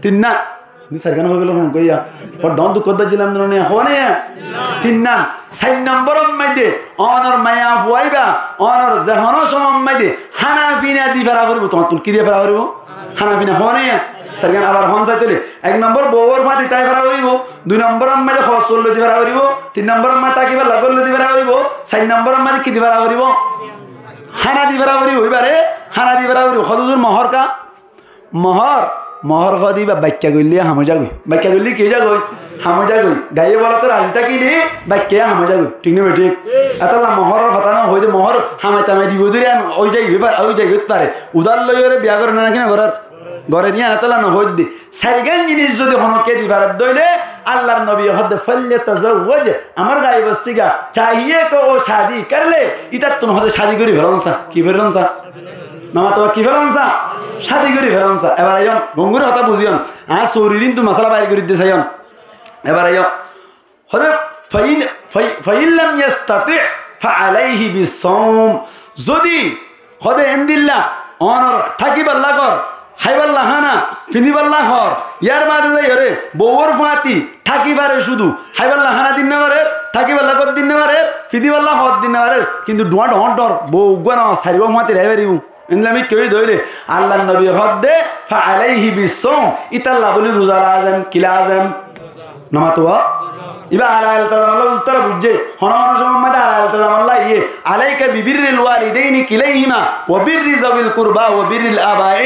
Tinnan. Ni sairgán hoi gelo hon goiya. Bor don duk goddá jilam dóna niya, hoón ya? Tinnan. Sair nombor ot maze de onor maiyafua íba, onor ze hono somot maze de hána fina di fara foribó, tuáñttún ki di fara foribó? Hána fina, hoón ya? Sairgán abar hoón saitole. Ek nombor bouwor fúañti tái fara foribó, dui nombor ot maze de hóros loi di fara foribó, tin nombor ot maze de tákibar lá gór loi di fara foribó, sair nombor ot maze de ki di fara foribó? Hána di fara foribó, íbare hána di fara foribó. Hoto dur mohor ká? Mohór, mohór hoó de íba baikka goille ham ói zagói. Baikka goille ki ói zagói? Ham ói zagói. Gaiye bolato razi tákile baikka ham ói zagói. Thík né bethík? Etolla mohóror hotá no hoi de, mohór hamai tamai dibo dóri an ói zai, ói zai, ói fare. Udár loiyóre biya gorer né náki no gorer? Gorer, iyan etolla no hoi de. Sairgán jinis zodi honókiye di faredde óile, Allar nobiye hoó de, "فليتزوج." Amar gaibor siga, chahiye ko wo shadi kar le, ítattún hoó de cádi gorí felon sa. Ki gorí felon sa? No mate, ki felon sa? Cádi gorí felon sa. Ebar aiyón, honguri hotá buziyon. Añí sóorir íntun masala bair gorí di saiyon. Ebar aiyón. Hoó de, "فإن، فإن، فإن لم يستطع فعليه بالصوم." Zodi hoó de endilla, onor tákibar lá gór, háibar lá hána, finibar lá hór, yar bade zaiyóre bouwor fúañti táki fare cúdu, háibar lá hána di no farer, tákibar lá gór di no farer, finibar lá hór di no farer, kintu dhuáñ dhoóñr dhoóñr bou uggúa no, sairgúa fúañti raái faribó. Endilla mikká óiye de óile, Allar nobiye hoó de, "فعليه بالصوم." Ítalla bóli ruza lazem, ki lazem? No mate. Íba ala iltizam olla buztara buijjé. Hono hono somot maze ala iltizam olla iye. "عليك ببر الوالدين كليهما وبر ذوي القربى وبر الآباء."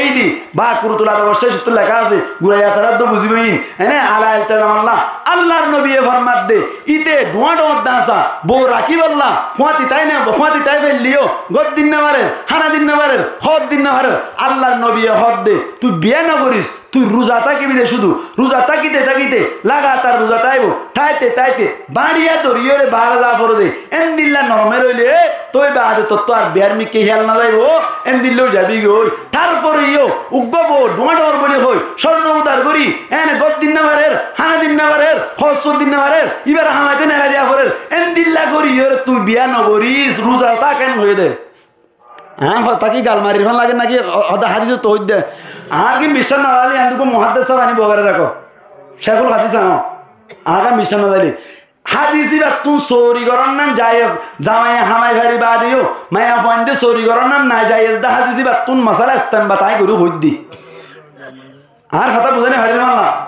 Baqrutul Adab or cécottú leká asé. Guraiya tará dó buzibó ín. Ene ala iltizam olla. Allar nobiye formadde, íte dhuáñ dhoóñr dañsa, bou rakíbolla, fúañti tái ne, fúañti tái failleyó, gór din no farer, hána din no farer, hoód din no farer. Allar nobiye hoódde, tui biyá no goris, tui ruza tákibi de cúdu. Ruza tákite tákite, lagatar ruza táibo, táite táite, báñçiya doriyóre baára za forede, éndilla normal óile, tói baade tottú ar biyár mikká híyal no zaibo, éndilla ói zaibigói. Tarfore yó uggúa bou dhuáñ dhoóñr buli hoi, córno udar gorí, éne gór din no farer, hána din no farer, hossúr din no farer, íbaré hamaitó nelai diya forer, éndilla goríyoré tui biyá no goris, ruza tá ken hoiyé dé. Añár hotá ki gal marir fán lager náki? Hotá hádisot tó hoiddé. Añár ki biccác no zaile, yián dukko muháddes sáb aní bogare rakó. Cékul hádis añó. Añár ki biccác no zaile. Hádis íbattún sóori gorón nan jaiyes, zamaiye hamai fari baade yó, maiyafuainde sóori gorón nan najaiyes dé hádis íbattún masala estenbat añí gorí hoiddí. Añár hotá buzá ni farir fán la?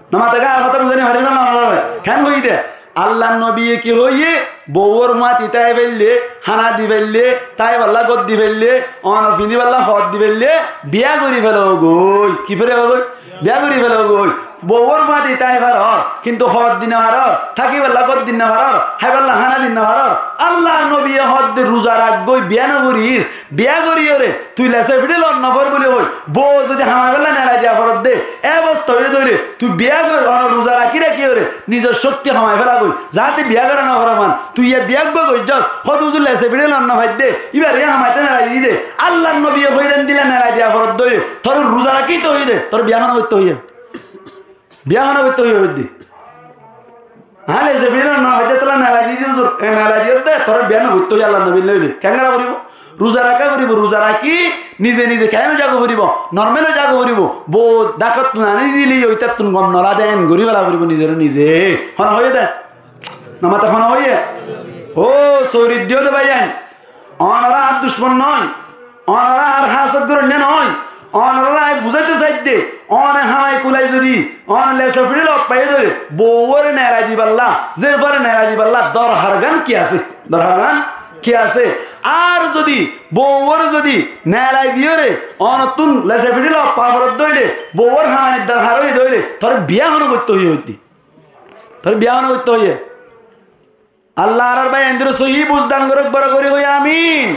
No matá ká, añár hotá buzá ni farir fán la? Ken hoiyé dé? Allar nobiye ki hoiyé? Bouwor fúañti tái faille, hána di faille, táibolla gór di faille, onor fiñdíbolla hoód di faille, biyá gorí felogói. Ki felogói? Biyá gorí felogói. Bouwor fúañti tái faror, kintu hoód di no faror, tákibolla gór di no faror, háibolla hána di no faror. Allar nobiye hoódde ruza rakgói, biyá no goris, biyá goríyoré tui lese fiçé lon no for buli hoi, bou zodi hamaibólla nelai diya foredde, e obosta óiye dóile, tui biyá goi, ono ruza rakí rakíyoré nizor cókti hamai félagói, zaáte biyá gora no fore fán. Tui yá biyá uggúa goijjós, hoóde uzu lese fiçé lon no faidde, íbaré yó hamaitó nelai diyí dé. Allar nobiye hoiyér endilla nelai diya foredde óile, toré ruza rakíto hoiyé dé, toré biyá hone goitto hoiyé. Biyá hone goitto hoiyé hoiddé. Añí lese fiçé no faidde tolla nelai diyí dé uzur, e nelai diyí dé, toré biyá no goitto hoiyé Allar nobi loile. Keéngori foribó? Ruza raká foribó, ruza rakí nize nize keén ói zagói foribó, normal ói zagói foribó. Bou dhákottún aní dile yó ítattún gom no lade, en gorí fela foribó nizoré nize. Hone hoiyé dé? No matá hone hoiyé? Ó, sóorir diyó dé báiyain. Onorá añár ducmon noó, onorá añár hásad gorónna noó, onoráre añí buzáito saidde, one hamai kulai zodi, one lese fiçé lon faiyé dóile, bouwóre nelai dibálla, zerfuaré nelai dibálla dorhar gán ki asé? Dorhar gán ki asé? Ar zodi bouwóre zodi nelai diyóre, onottún lese fiçé lon fa foredde óile, bouwór hamainir dorhar óiye dóile, toré biyá hone goitto hoiyé hoiddé? Toré biyá hone goitto hoiyé? Allah añárar báiyaindóre sóhi buz dan gorók, boro gorí hoó amin.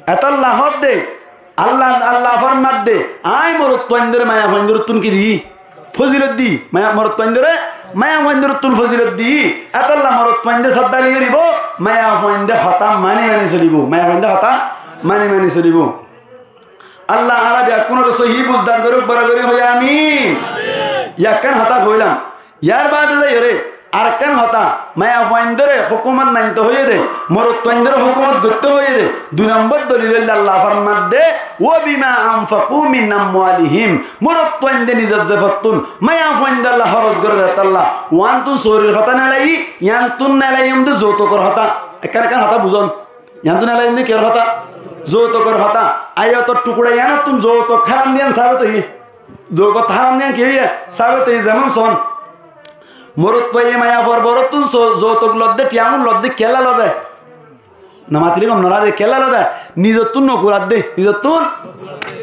Etólla hoódde, Allah, Allah formadde, aññí morotfuaindóre maiyafuaindórottún ki diyí? Fózilot diyí. Maiya, morotfuaindóre maiyafuaindórottún fózilot diyí. Etólla morotfuainde sóddari goríbou, maiyafuainde hotá mani mani solibóu, maiyafuainde hotá mani mani solibóu. Allah añára beggúnoré sóhi buz dan gorók, boro gorí hoó amin. Ekkán hotá hoilam. Yar baade zaiyóre arekkán hotá, maiyafuaindóre hókumot maintó hoiyé dé, morotfuaindóre hókumot goittó hoiyé dé, dui nombor dolil óilde Allah formadde, "Wa bima anfaqu min amwalihim." Morotfuainde nizor zefottún maiyafuaindolla hóros goré dé tolla. Uántun sóorir hotá nelaiyí, yiántun nelaiyí, yían de zoutokor hotá. Ekkán ekkán hotá buzón. Yiántun nelaiyí, yían de kiyór hotá? Zoutokor hotá. Ayotor thukura yiánottún zoutok háram de yián sabet óiye. Zoutok háram de yián ki óiye? Sabet óiye. Zemon soón, morotfuaye maiyafuar borottún zo-, zoutok lodde, thiañ ún lodde, kiyólla lode? No matilé gom no lage, kiyólla lode? Nizottún no kuladde, nizottún,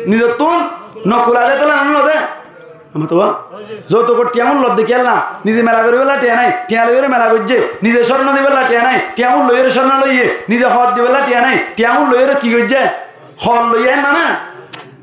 nizottún no kuladde, tolla no lode? Amar to ba? Zoutokor thiañ ún lodde kiyólla? Nize mela goríbolla thiañ nái, thiañ loiyóre mela goijjé. Nize córno dibolla thiañ nái, thiañ ún loiyóre córno loiyé. Nize hoor dibolla thiañ nái, thiañ ún loiyóre ki goijjé? Hoor loiyé, en no na?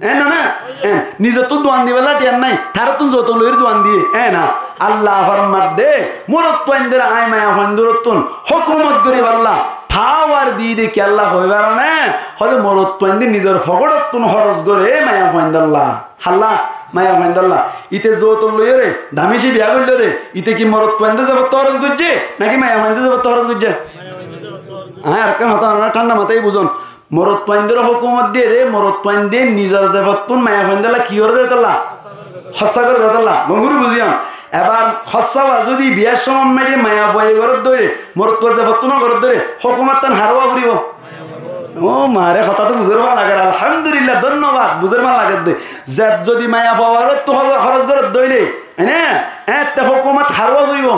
En no na? En. Nizottú duan dibolla thiañ nái, tarottún zoutok loiyóre duan diyé, en na? Allah formadde, morotfuaindóre aññí maiyafuaindórottún hókumot goríbolla pawar diyí dé kiyólla hoibar ne? Hoóde morotfuainde nizor fokotottún hóros goré maiyafuaindolla. Hálla, maiyafuaindolla. Íte zoutok loiyóre dameci biyá goilló dé, íte ki morotfuainde zefottú hóros goijjé, náki maiyafuainde zefottú hóros goijjé? Aññí arekkán hotá onorá thánda matái buzón. Morotfuaindóre hókumot diyé dé, morotfuainde nizor zefottún maiyafuaindolla ki goré dé tolla? Hóssa goré dé tolla. Gom gorí buzíyon. Ebar hóssa wa zodi biyar cómot maze maiyafuaye gorédde óile, morotfuar zefottún ó gorédde óile, hókumottán haré ówa foribó? Ó mare, hotá to buzér fán lager, alhamdulillah, dónnobad, buzér fán lager dé. Zeb zodi maiyafua uaróttu hó-, hóros gorédde óile, ene, étte hókumot haré ówa foribó?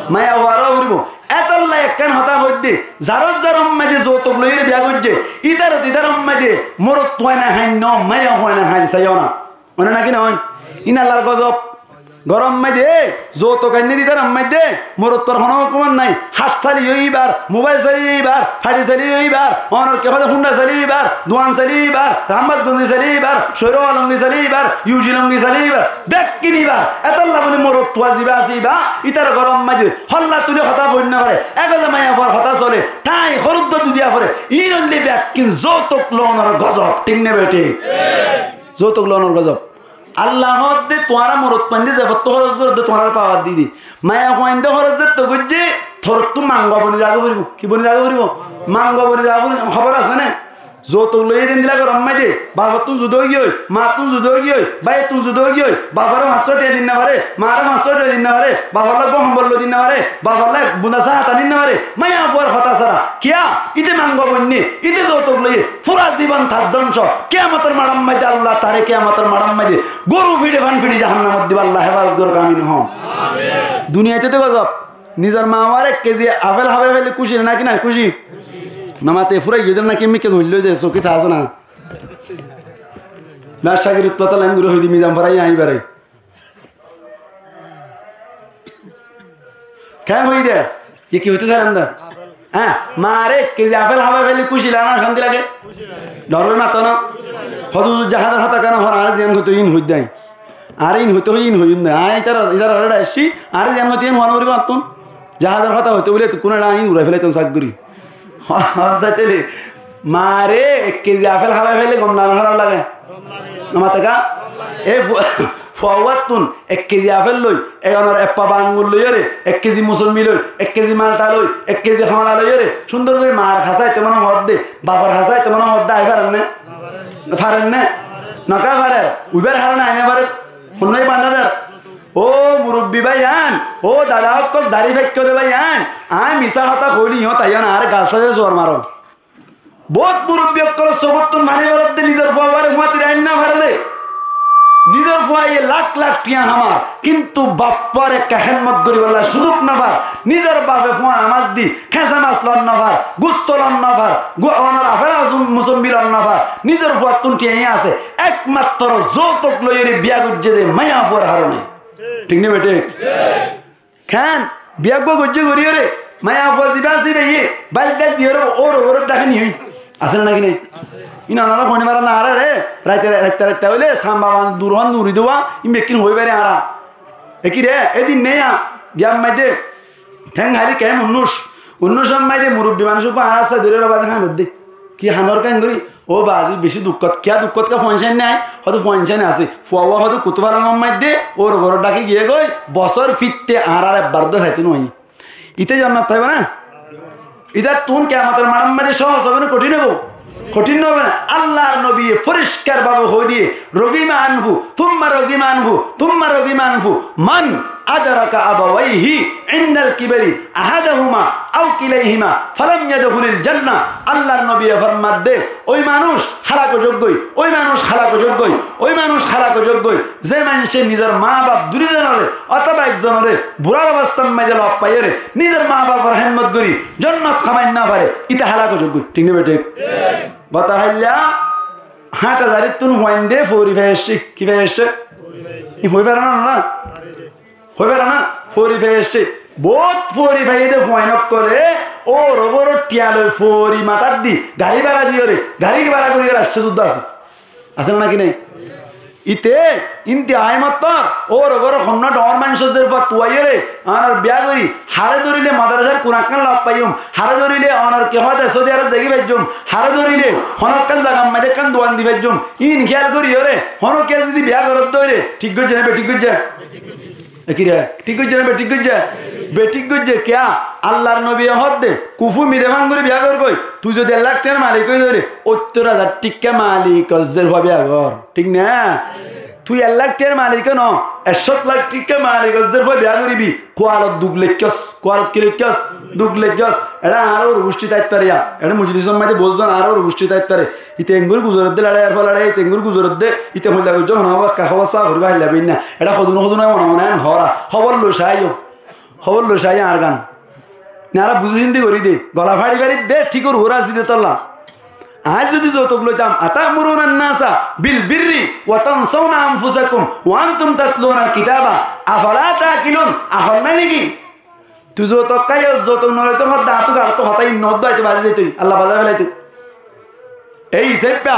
Maiyafuar ówa foribó. Étolla ekkán hotá hoiddé, zaror zaror maze zoutok loiyóre biyá goijjé, ítarot ítaror maze morotfuaine háin no, maiyafuaine háin, saiyó na. Mone náki noó? Ín Allar gozob. Góror maze zoutuk ainné de ítarar maze morottuar honó hókumot nái. Hás sali óibar, mobáil sali óibar, façi sali óibar, onor ki hoó de húnda sali óibar, duan sali óibar, rahmásgonzi sali óibar, cóiro alongi sali óibar, yuzi longi sali óibar, bekkín óibar. Etálla buli morottuar zibá asé íba, ítarar góror maze hólla tuli hotá hoói no fare, ekóza maiyafuar hotá sole, tái horuddua dudiya fore. Iín óilde bekkín zoutuk loonor gozob, thík né bethík? Zoutuk loonor gozob. Allah hoódde tuáñra morotfuainde ze fottú hóros goródde tuáñrare pawar di di. Maiyafuainde hóros zetto goijjé, torottú mangua boni zagói foribó. Ki boni zagói foribó? Mangua boni zagói foribó. Hóbor asé né? Zoutuk loiyé de endilla góror maze, bafottún zuda óigiyoi, mattún zuda óigiyoi, báiyottún zuda óigiyoi, bafore fañs cót thiañ di no fare, mare fañs cót thiañ di no fare, bafor loi hombol loi di no fare, bafor loi ek bunda sáñt aní no fare, maiyafuar hotá sára. Kiyá? Íte mangua boinné, íte zoutuk loiyé, fura zibon tar dóngco. Kiyamotor maçor maze Allah tare kiyamotor maçor maze goru fiçi fan fiçi jahannamot dibo, Allah hefazot gorouk, amin hoó. Duniyait de gozob. Nizor ma bafore ek kezi afel hábai faile kúci né náki nái kúci? No mate, furai giyé de náki mikká hoillo de, sóki saá asé ná? Ná, cagir uttú hotá lain gori hoidi mizan forai añí barai. Keén hoiyí de? Yé ki hoitó sailam de? Há, mare ek kezi afel hábai faile kúci lage ná cánti lage? Dor ói mato ná? Hóde zodi jahador hotá keén hoór, añáre ziyán hoitó ín hoiddé. Añáre ín hoitó hoiyé ín hoiyúm de. Añí ítarar, ítarar añáre aiccí, añáre ziyán hoitó ín hoón foribó añáttún. Jahador hotá hoitó buli etukkún eçe añí urai félaitam sak gorí. Hon saitele, mare ek kezi afel hábai faile gom lage ná hóraf lage? No mate ká? E fu-, fuawáttun ek kezi afel loi, e onor eppa bangul loiyóre, ek kezi musombi loi, ek kezi malta loi, ek kezi hoñla loiyóre, cúndor gorí mar hasá aitó mane hoódde, bafor hasá aitó mane hoódde, aái farer né? Farer né? Noká farer. Uibár harone aái no farer. Honnúa banda der. Ó murubbi báiyain, ó dada ókkol, dari faikkó de báiyain, añí misá hotá hoilé iín taiyó na, añáre gal sáze suar maro. Bout murubbi ókkolor sukóttun faní foredde, nizor fuaware fúañti rain no fare de. Nizor fuaye lak lak thiañ hamar, kintu baffuar ekka hédmot goríbolla suzuk no far. Nizor bafe fúañr amás di, késa mas lon no far, gusto lon no far, gu-, onor afel asum-, musombi lon no far. Nizor fuattún thiañ asé, ekmattoro zoutuk loiyóre biya goijjé de maiyafuar harone. Thík né bethík? Keén? Biya uggúa goijjé goríyoré, maiyafua zibá asé íbayé, báil dáil diyoré óur uore dháke niyói. Asé né náki né? Ín onará honi fare ná añáráre, raite, raite, raite óile samba ban dur hon duri dówa, ín bekkín hoi fare añára. E ki re, edin né ya, giyam maidé, théng háli keén unnúic, unnúic hon maidé murubbi manúic uggúa añára asá dóri roba de hán hoddé. Ki hanor keén gorí? Ó bazi, beci dukkót. Kiyá dukkót ká? Fuain sáin nái? Hoó de fuain sáin asé. Fuawá hoó de kutú farangor maidé, óur uore dháki giyé goi, bosór fitte añárar ebbar dó saitó no aiyé. Ite jonnot faibo ná? Itattún kiyamotor maçor maidé sóhos óibo né kothín óibo? Kothín no óibo né? Allar nobiye foriskar bábe hoi diyé, رغم عنه ثم رغم عنه ثم رغم عنه من أدرك أبويه عند الكبر أحدهما أو كليهما فلم يدخل الجنة. Allar nobiye formadde, ói manúic hálak ói zagói, ói manúic hálak ói zagói, ói manúic hálak ói zagói, ze maincé nizor maabaf dui zonoré otóba ekzonoré burar obostár maze lof faiyóre nizor maabafor hédmot gorí jonnot hamai no fare, íte hálak ói zagói. Thík né bethík? Gotá háilla Háthazarittún fuain de fori fai aiccé. Ki fai aiccé? Í hoi fare ná, ná? Hoi fare ná? Fori fai aiccé. Bout fori faiyé de fuain ókkole óur uore thiañ loi fori matát di, garí bára diyóre, garí bára goríyore aiccé dudda asé. Asé né náki né? Íte, íntihai mottor, óur uore honnúa dhoóñr maincór zerfua tuaiyóre, añárar biya gorí, haré dórile madrasar Kuran ekkán loi faiyum, haré dórile onor ki hoó de Saudi Arab zaigói faijjum, haré dórile honó ekkán zagar maze ekkán duan di faijjum. Íin kéyal goríyoré, honó kiyá zodi biya goródde óile, thík goijjé né bethík goijjé? E ki re, thík goijjé né bethík goijjé? Bethík goijjé. Kiyá? Allar nobiye hoódde, kufu mile fán gorí biya gorgói, tui zodi ek lak thiañr malik ói de óile, óttor házar thíkka malikor zerfua biya gor. Thík né? Tui ek lak thiañr malik no, ek cót lak thíkka malikor zerfua biya goríbi. Kualot duk leikkós, kualot ki leikkós? Duk leikkós. Eçé añára uore gucthí táit fare ya. Eçé mujlisor maze boózzon añára uore gucthí táit fare. Íte enggóri guzoredde leçe, erfua leçe, íte enggóri guzoredde, íte hoilla goijjó, hono ekka hóbor sáf goríba hoilla beinna. Eçé hodún hodún mone mone en hóra. Hóbor loi saiyó. Hóbor loi saiyó añár gán. Ne añára buzí sinti gorí de. Gola fári fári de, thíkor uore así de tolla. Aññí zodi zoutuk loitam, أتأمرون الناس بالبر وتنسون أنفسكم وأنتم تتلون الكتاب أفلا تعقلون. Akol nái niki? Tui zoutuk háiyos, zoutuk noloitos hoódde añáttu garottú hotá iín noóddo aitó, bazí zaitó, Allah bazái felaitó. Ei hísafe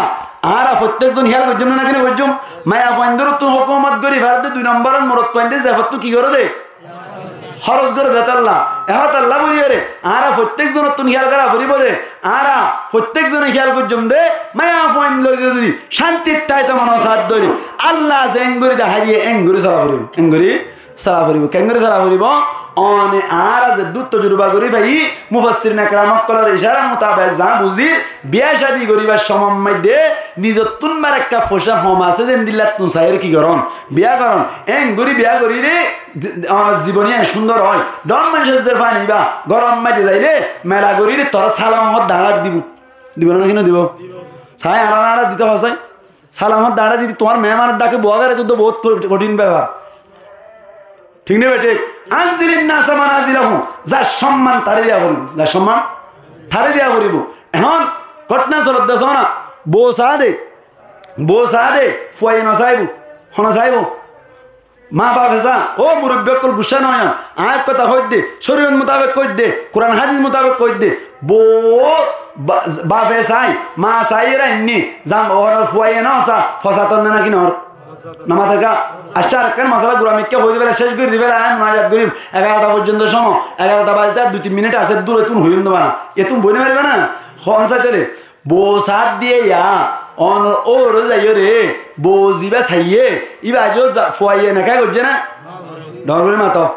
añára fottíkzon híyal goijjóm né naki nogoijjóm? Maiyafuaindórottún hókumot gorí faredde, dui nombórot morotfuainde ze fottú ki gorédde? Hóros gorédde tálla. Ehón tálla bóliyoré añára fottíkzonottún híyal gorá foribóu dé. Añára fottíkzone híyal goijjóm dé, maiyafuain loi zodi cántit táito mone saádde óile, Allah ze éngorí dahái diyé, éngorí sola foribóu. Éngorí sola foribóu. Keéngorí sola foribóu? One añára zeddúr tojuruba gorí faiyí, mufassirin ekram ókkolor icára mutabek zaá buzír, biyá cádi goríbar cómot maidde nizottún barakka foicá hom asé dé endíllattún saiyóre ki gorón? Biyá gorón. Éngorí biyá goríre onor zibon yían cúndor ói. Dhoóñr maincór zerfán ibá góror maidde zailé mela goríre toré salon hot dañçát dibou. Dibou né naki nodibou? Sai añára añára dito hoó sai. Salamot dañçá didi tuáñr mehemanor dháke boówa gorí to bout ko-, kothín befar. Thík né bethík? أنزل الناس منازلهم. Zar cómman taré diya foribóu. Zar cómman taré diya foribóu. Ehón góthna solodde sóna. Bou saá de. Bou saá de. Fuaye nosaibóu. Hone saibóu? Maa bafe saá, ó murubbi ókkol guccá no óiyon, aññí ek hotá hoóidde, córiyot mutabek hoóidde, Kuran hádis mutabek hoóidde, bou ba-, bafe sai, maa saiyóre ainné, zam-, onor fuaye no sa, fosat ór né náki noór? Nomater ká? Accá, arekkán masala gura mikká hoói dibéla, céc gorí dibéla, aññí munazat gorím, egarota foijjonto cómo, egarota bazité ar dui tin minit asé, dúre tún hoiyúm dé bana, etún boói no faribá ná? Hoón sai tóile, Bou saádde yá, onor óure zaiyóre, bou zibá saiyé, íba aijjó za-, fuaye neká goijjé ná? Dhoóñr gorí mato.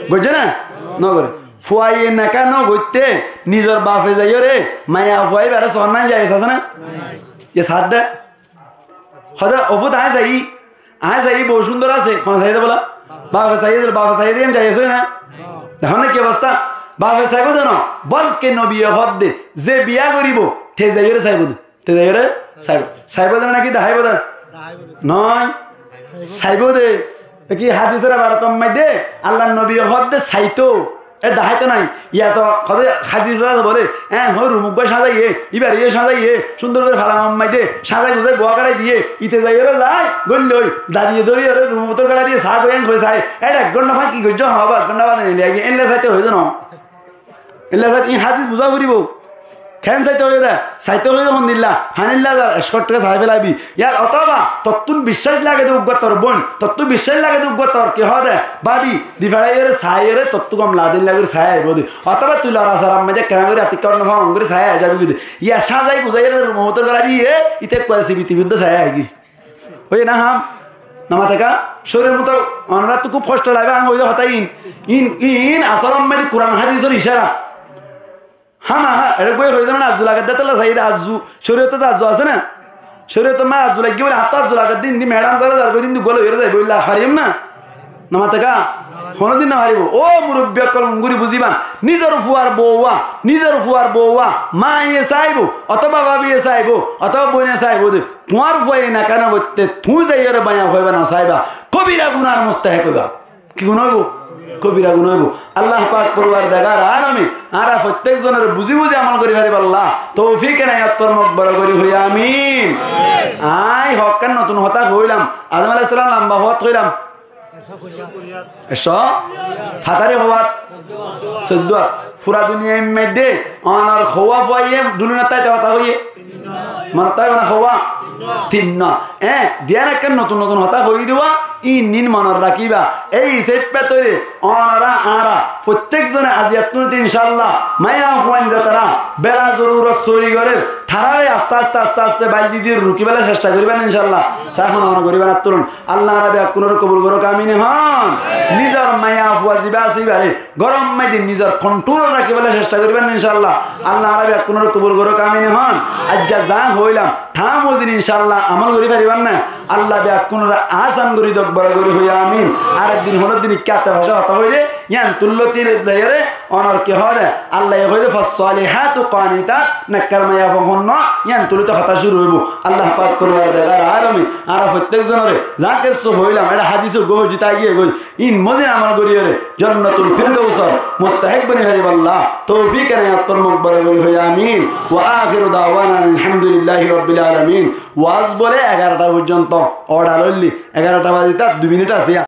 Goijjé ná? Nogoré. Fuaye neká nogoitté, nizor bafe zaiyóre, maiyafua íbaré soón nái, zaiyes asé ná? Yá saádde. Hoóde, "Ó fut, aññí saiyí, aññí saiyí, bou cúndor asé." Hone saiyé dé bóla? Bafe saiyé dé, bafe saiyé dé, yián zaiyes óiye né? Dehó né ki obostá? Bafe saibóu dé noó, bólke nobiye hoódde, ze biyá goríbou, te zaiyóre saibóu dé. Te zaiyóre saibóu. Saibóu dé né náki daháibou dé? Noó, saibóu dé. E ki hádisor ebarat maidde, Allar nobiye hoódde saitóu. E daháito nái, yá to hodé hádis asé bóle, eén hoó rum uggúa cáñzaiyé, íbaré yó cáñzaiyé, cúndor gorí falangot maidde cáñzai guzái boówa goráidiyé, íte zaiyóre zai, góilloi, dadiye dóriyoré rum bútore goráidiyé, saá goi eén hoi sai, éçe ek gónta fán ki goijjó, hono bá ek gónta bade neiliyé, éilla saité hoiyé dé noó. Éilla saité, iín hádis buzá foribóu. Keén saité hoiyé dé? Saité hoiyé dé hondilla? Fanílla zar, eskót thíka saái félaibi. Yar otóba tottún biccác lage dé uggúa tor bóin, tottún biccác lage dé uggúa tor ki hoó dé bábi, di feçáiyoré saáiyoré tottú gom lage dé, éilla gorí saái aibóu dé. Otóba tui lora sarar maze ekkená gorí atikká onno fán gorí saái aizabigói dé. Yá cáñzai guzáiyoré rumor bútore gólai diyé, íte ekkuare sibi tibi uddá saái aigí. Óiye ná ham? Nomateká? Córiyot mutabek, onoráttu kúb hoctho laibóu, aññí hoiyí dé hotá iín. Iín, iín asól maze Kuran hádisor icára. Hámaha, eçé goi hoiyé dé ná, azzu lager dé tolla saiyé dé, azzu, córiyotot azzu asé ná? Córiyotor maze azzu laiggé bóli, añáttu azzu lager dé, indi meçam zara zar gorí indi gólai hoiyóre zaibóu, éilla fariyum ná? Nomateká? Honódin nofaribóu. Ó murubbi ókkol, unguri buzíban, nizor fuar bouwa, nizor fuar bouwa, maaye saibóu, otóba bábiye saibóu, otóba bóine saibóu dé, tuáñr fuaye neká nogoitté, tuñí zaiyóre baiya fuaiba nosaibá, kobira gunar mustahek óiba. Ki guná óibou? Kobira guná óibou. Allah pak Porwardegar alome añára fottíek zonoré buzí buzí amol gorí faribálla toufik enayat formok, boro gorí hoiyí amin. Aññí hokkán notun hotá hoóilam. Adom aláihis salam lamba hoót hoóilam? Ekcó? Fatari hoóat? Soiddó. Fura duniyair maze onor hoówa fuaye dhulunor táite hotá hoiyé? Monot táibo ná hoówa? Tinnúa. Eé, diyan ekkán notun notun hotá hoiyí dé, íin íin monot rakíba. Éi hísafe tóile onorá añára fottíek zone aziyattún incállah maiyafuain zetará bela zorurot sóri gorér, taráre aste aste aste aste bail di di rukíballa cectha goríba né incállah. Sai hono hono goríba ná tulon. Allah añára beggúnoré kobul gorók, amin hon. Nizor maiyafua zibá asé íbaré góror maze nizor kontúrot rakíballa cectha goríba né incállah. Allah añára beggúnoré kobul gorók, amin hon. Aijja za hoóilam, taam ózin incállah amol gorí faribá né? Allah beggúnoré asan gorí douk, boro gorí hoiyí amin. Arek din honó din ikká atte faca hotá hoilé Yían tullóti zaiyóre, onor ki hoóde, Allah ye hoóide, "Fassolihatu qanitat", nekkar maiya fua honnúa, yían tullóti hotá cúru óibo. Allah pak Porwardigare alami, añára fottek zonore, za kessú hoóilam, eçé hádis uggúa foijjí táki giyé goi. Ín mozin amol goríyore, Jannatul Firdausor mustahek boni faribálla toufik enayat formok, boro gorí hoói amin. Wa akhiru dawana anil hamdulillahi rabbil alamin. Waz bole egarota foijjonto, oçal óilli, egarota bazita dui minit asé.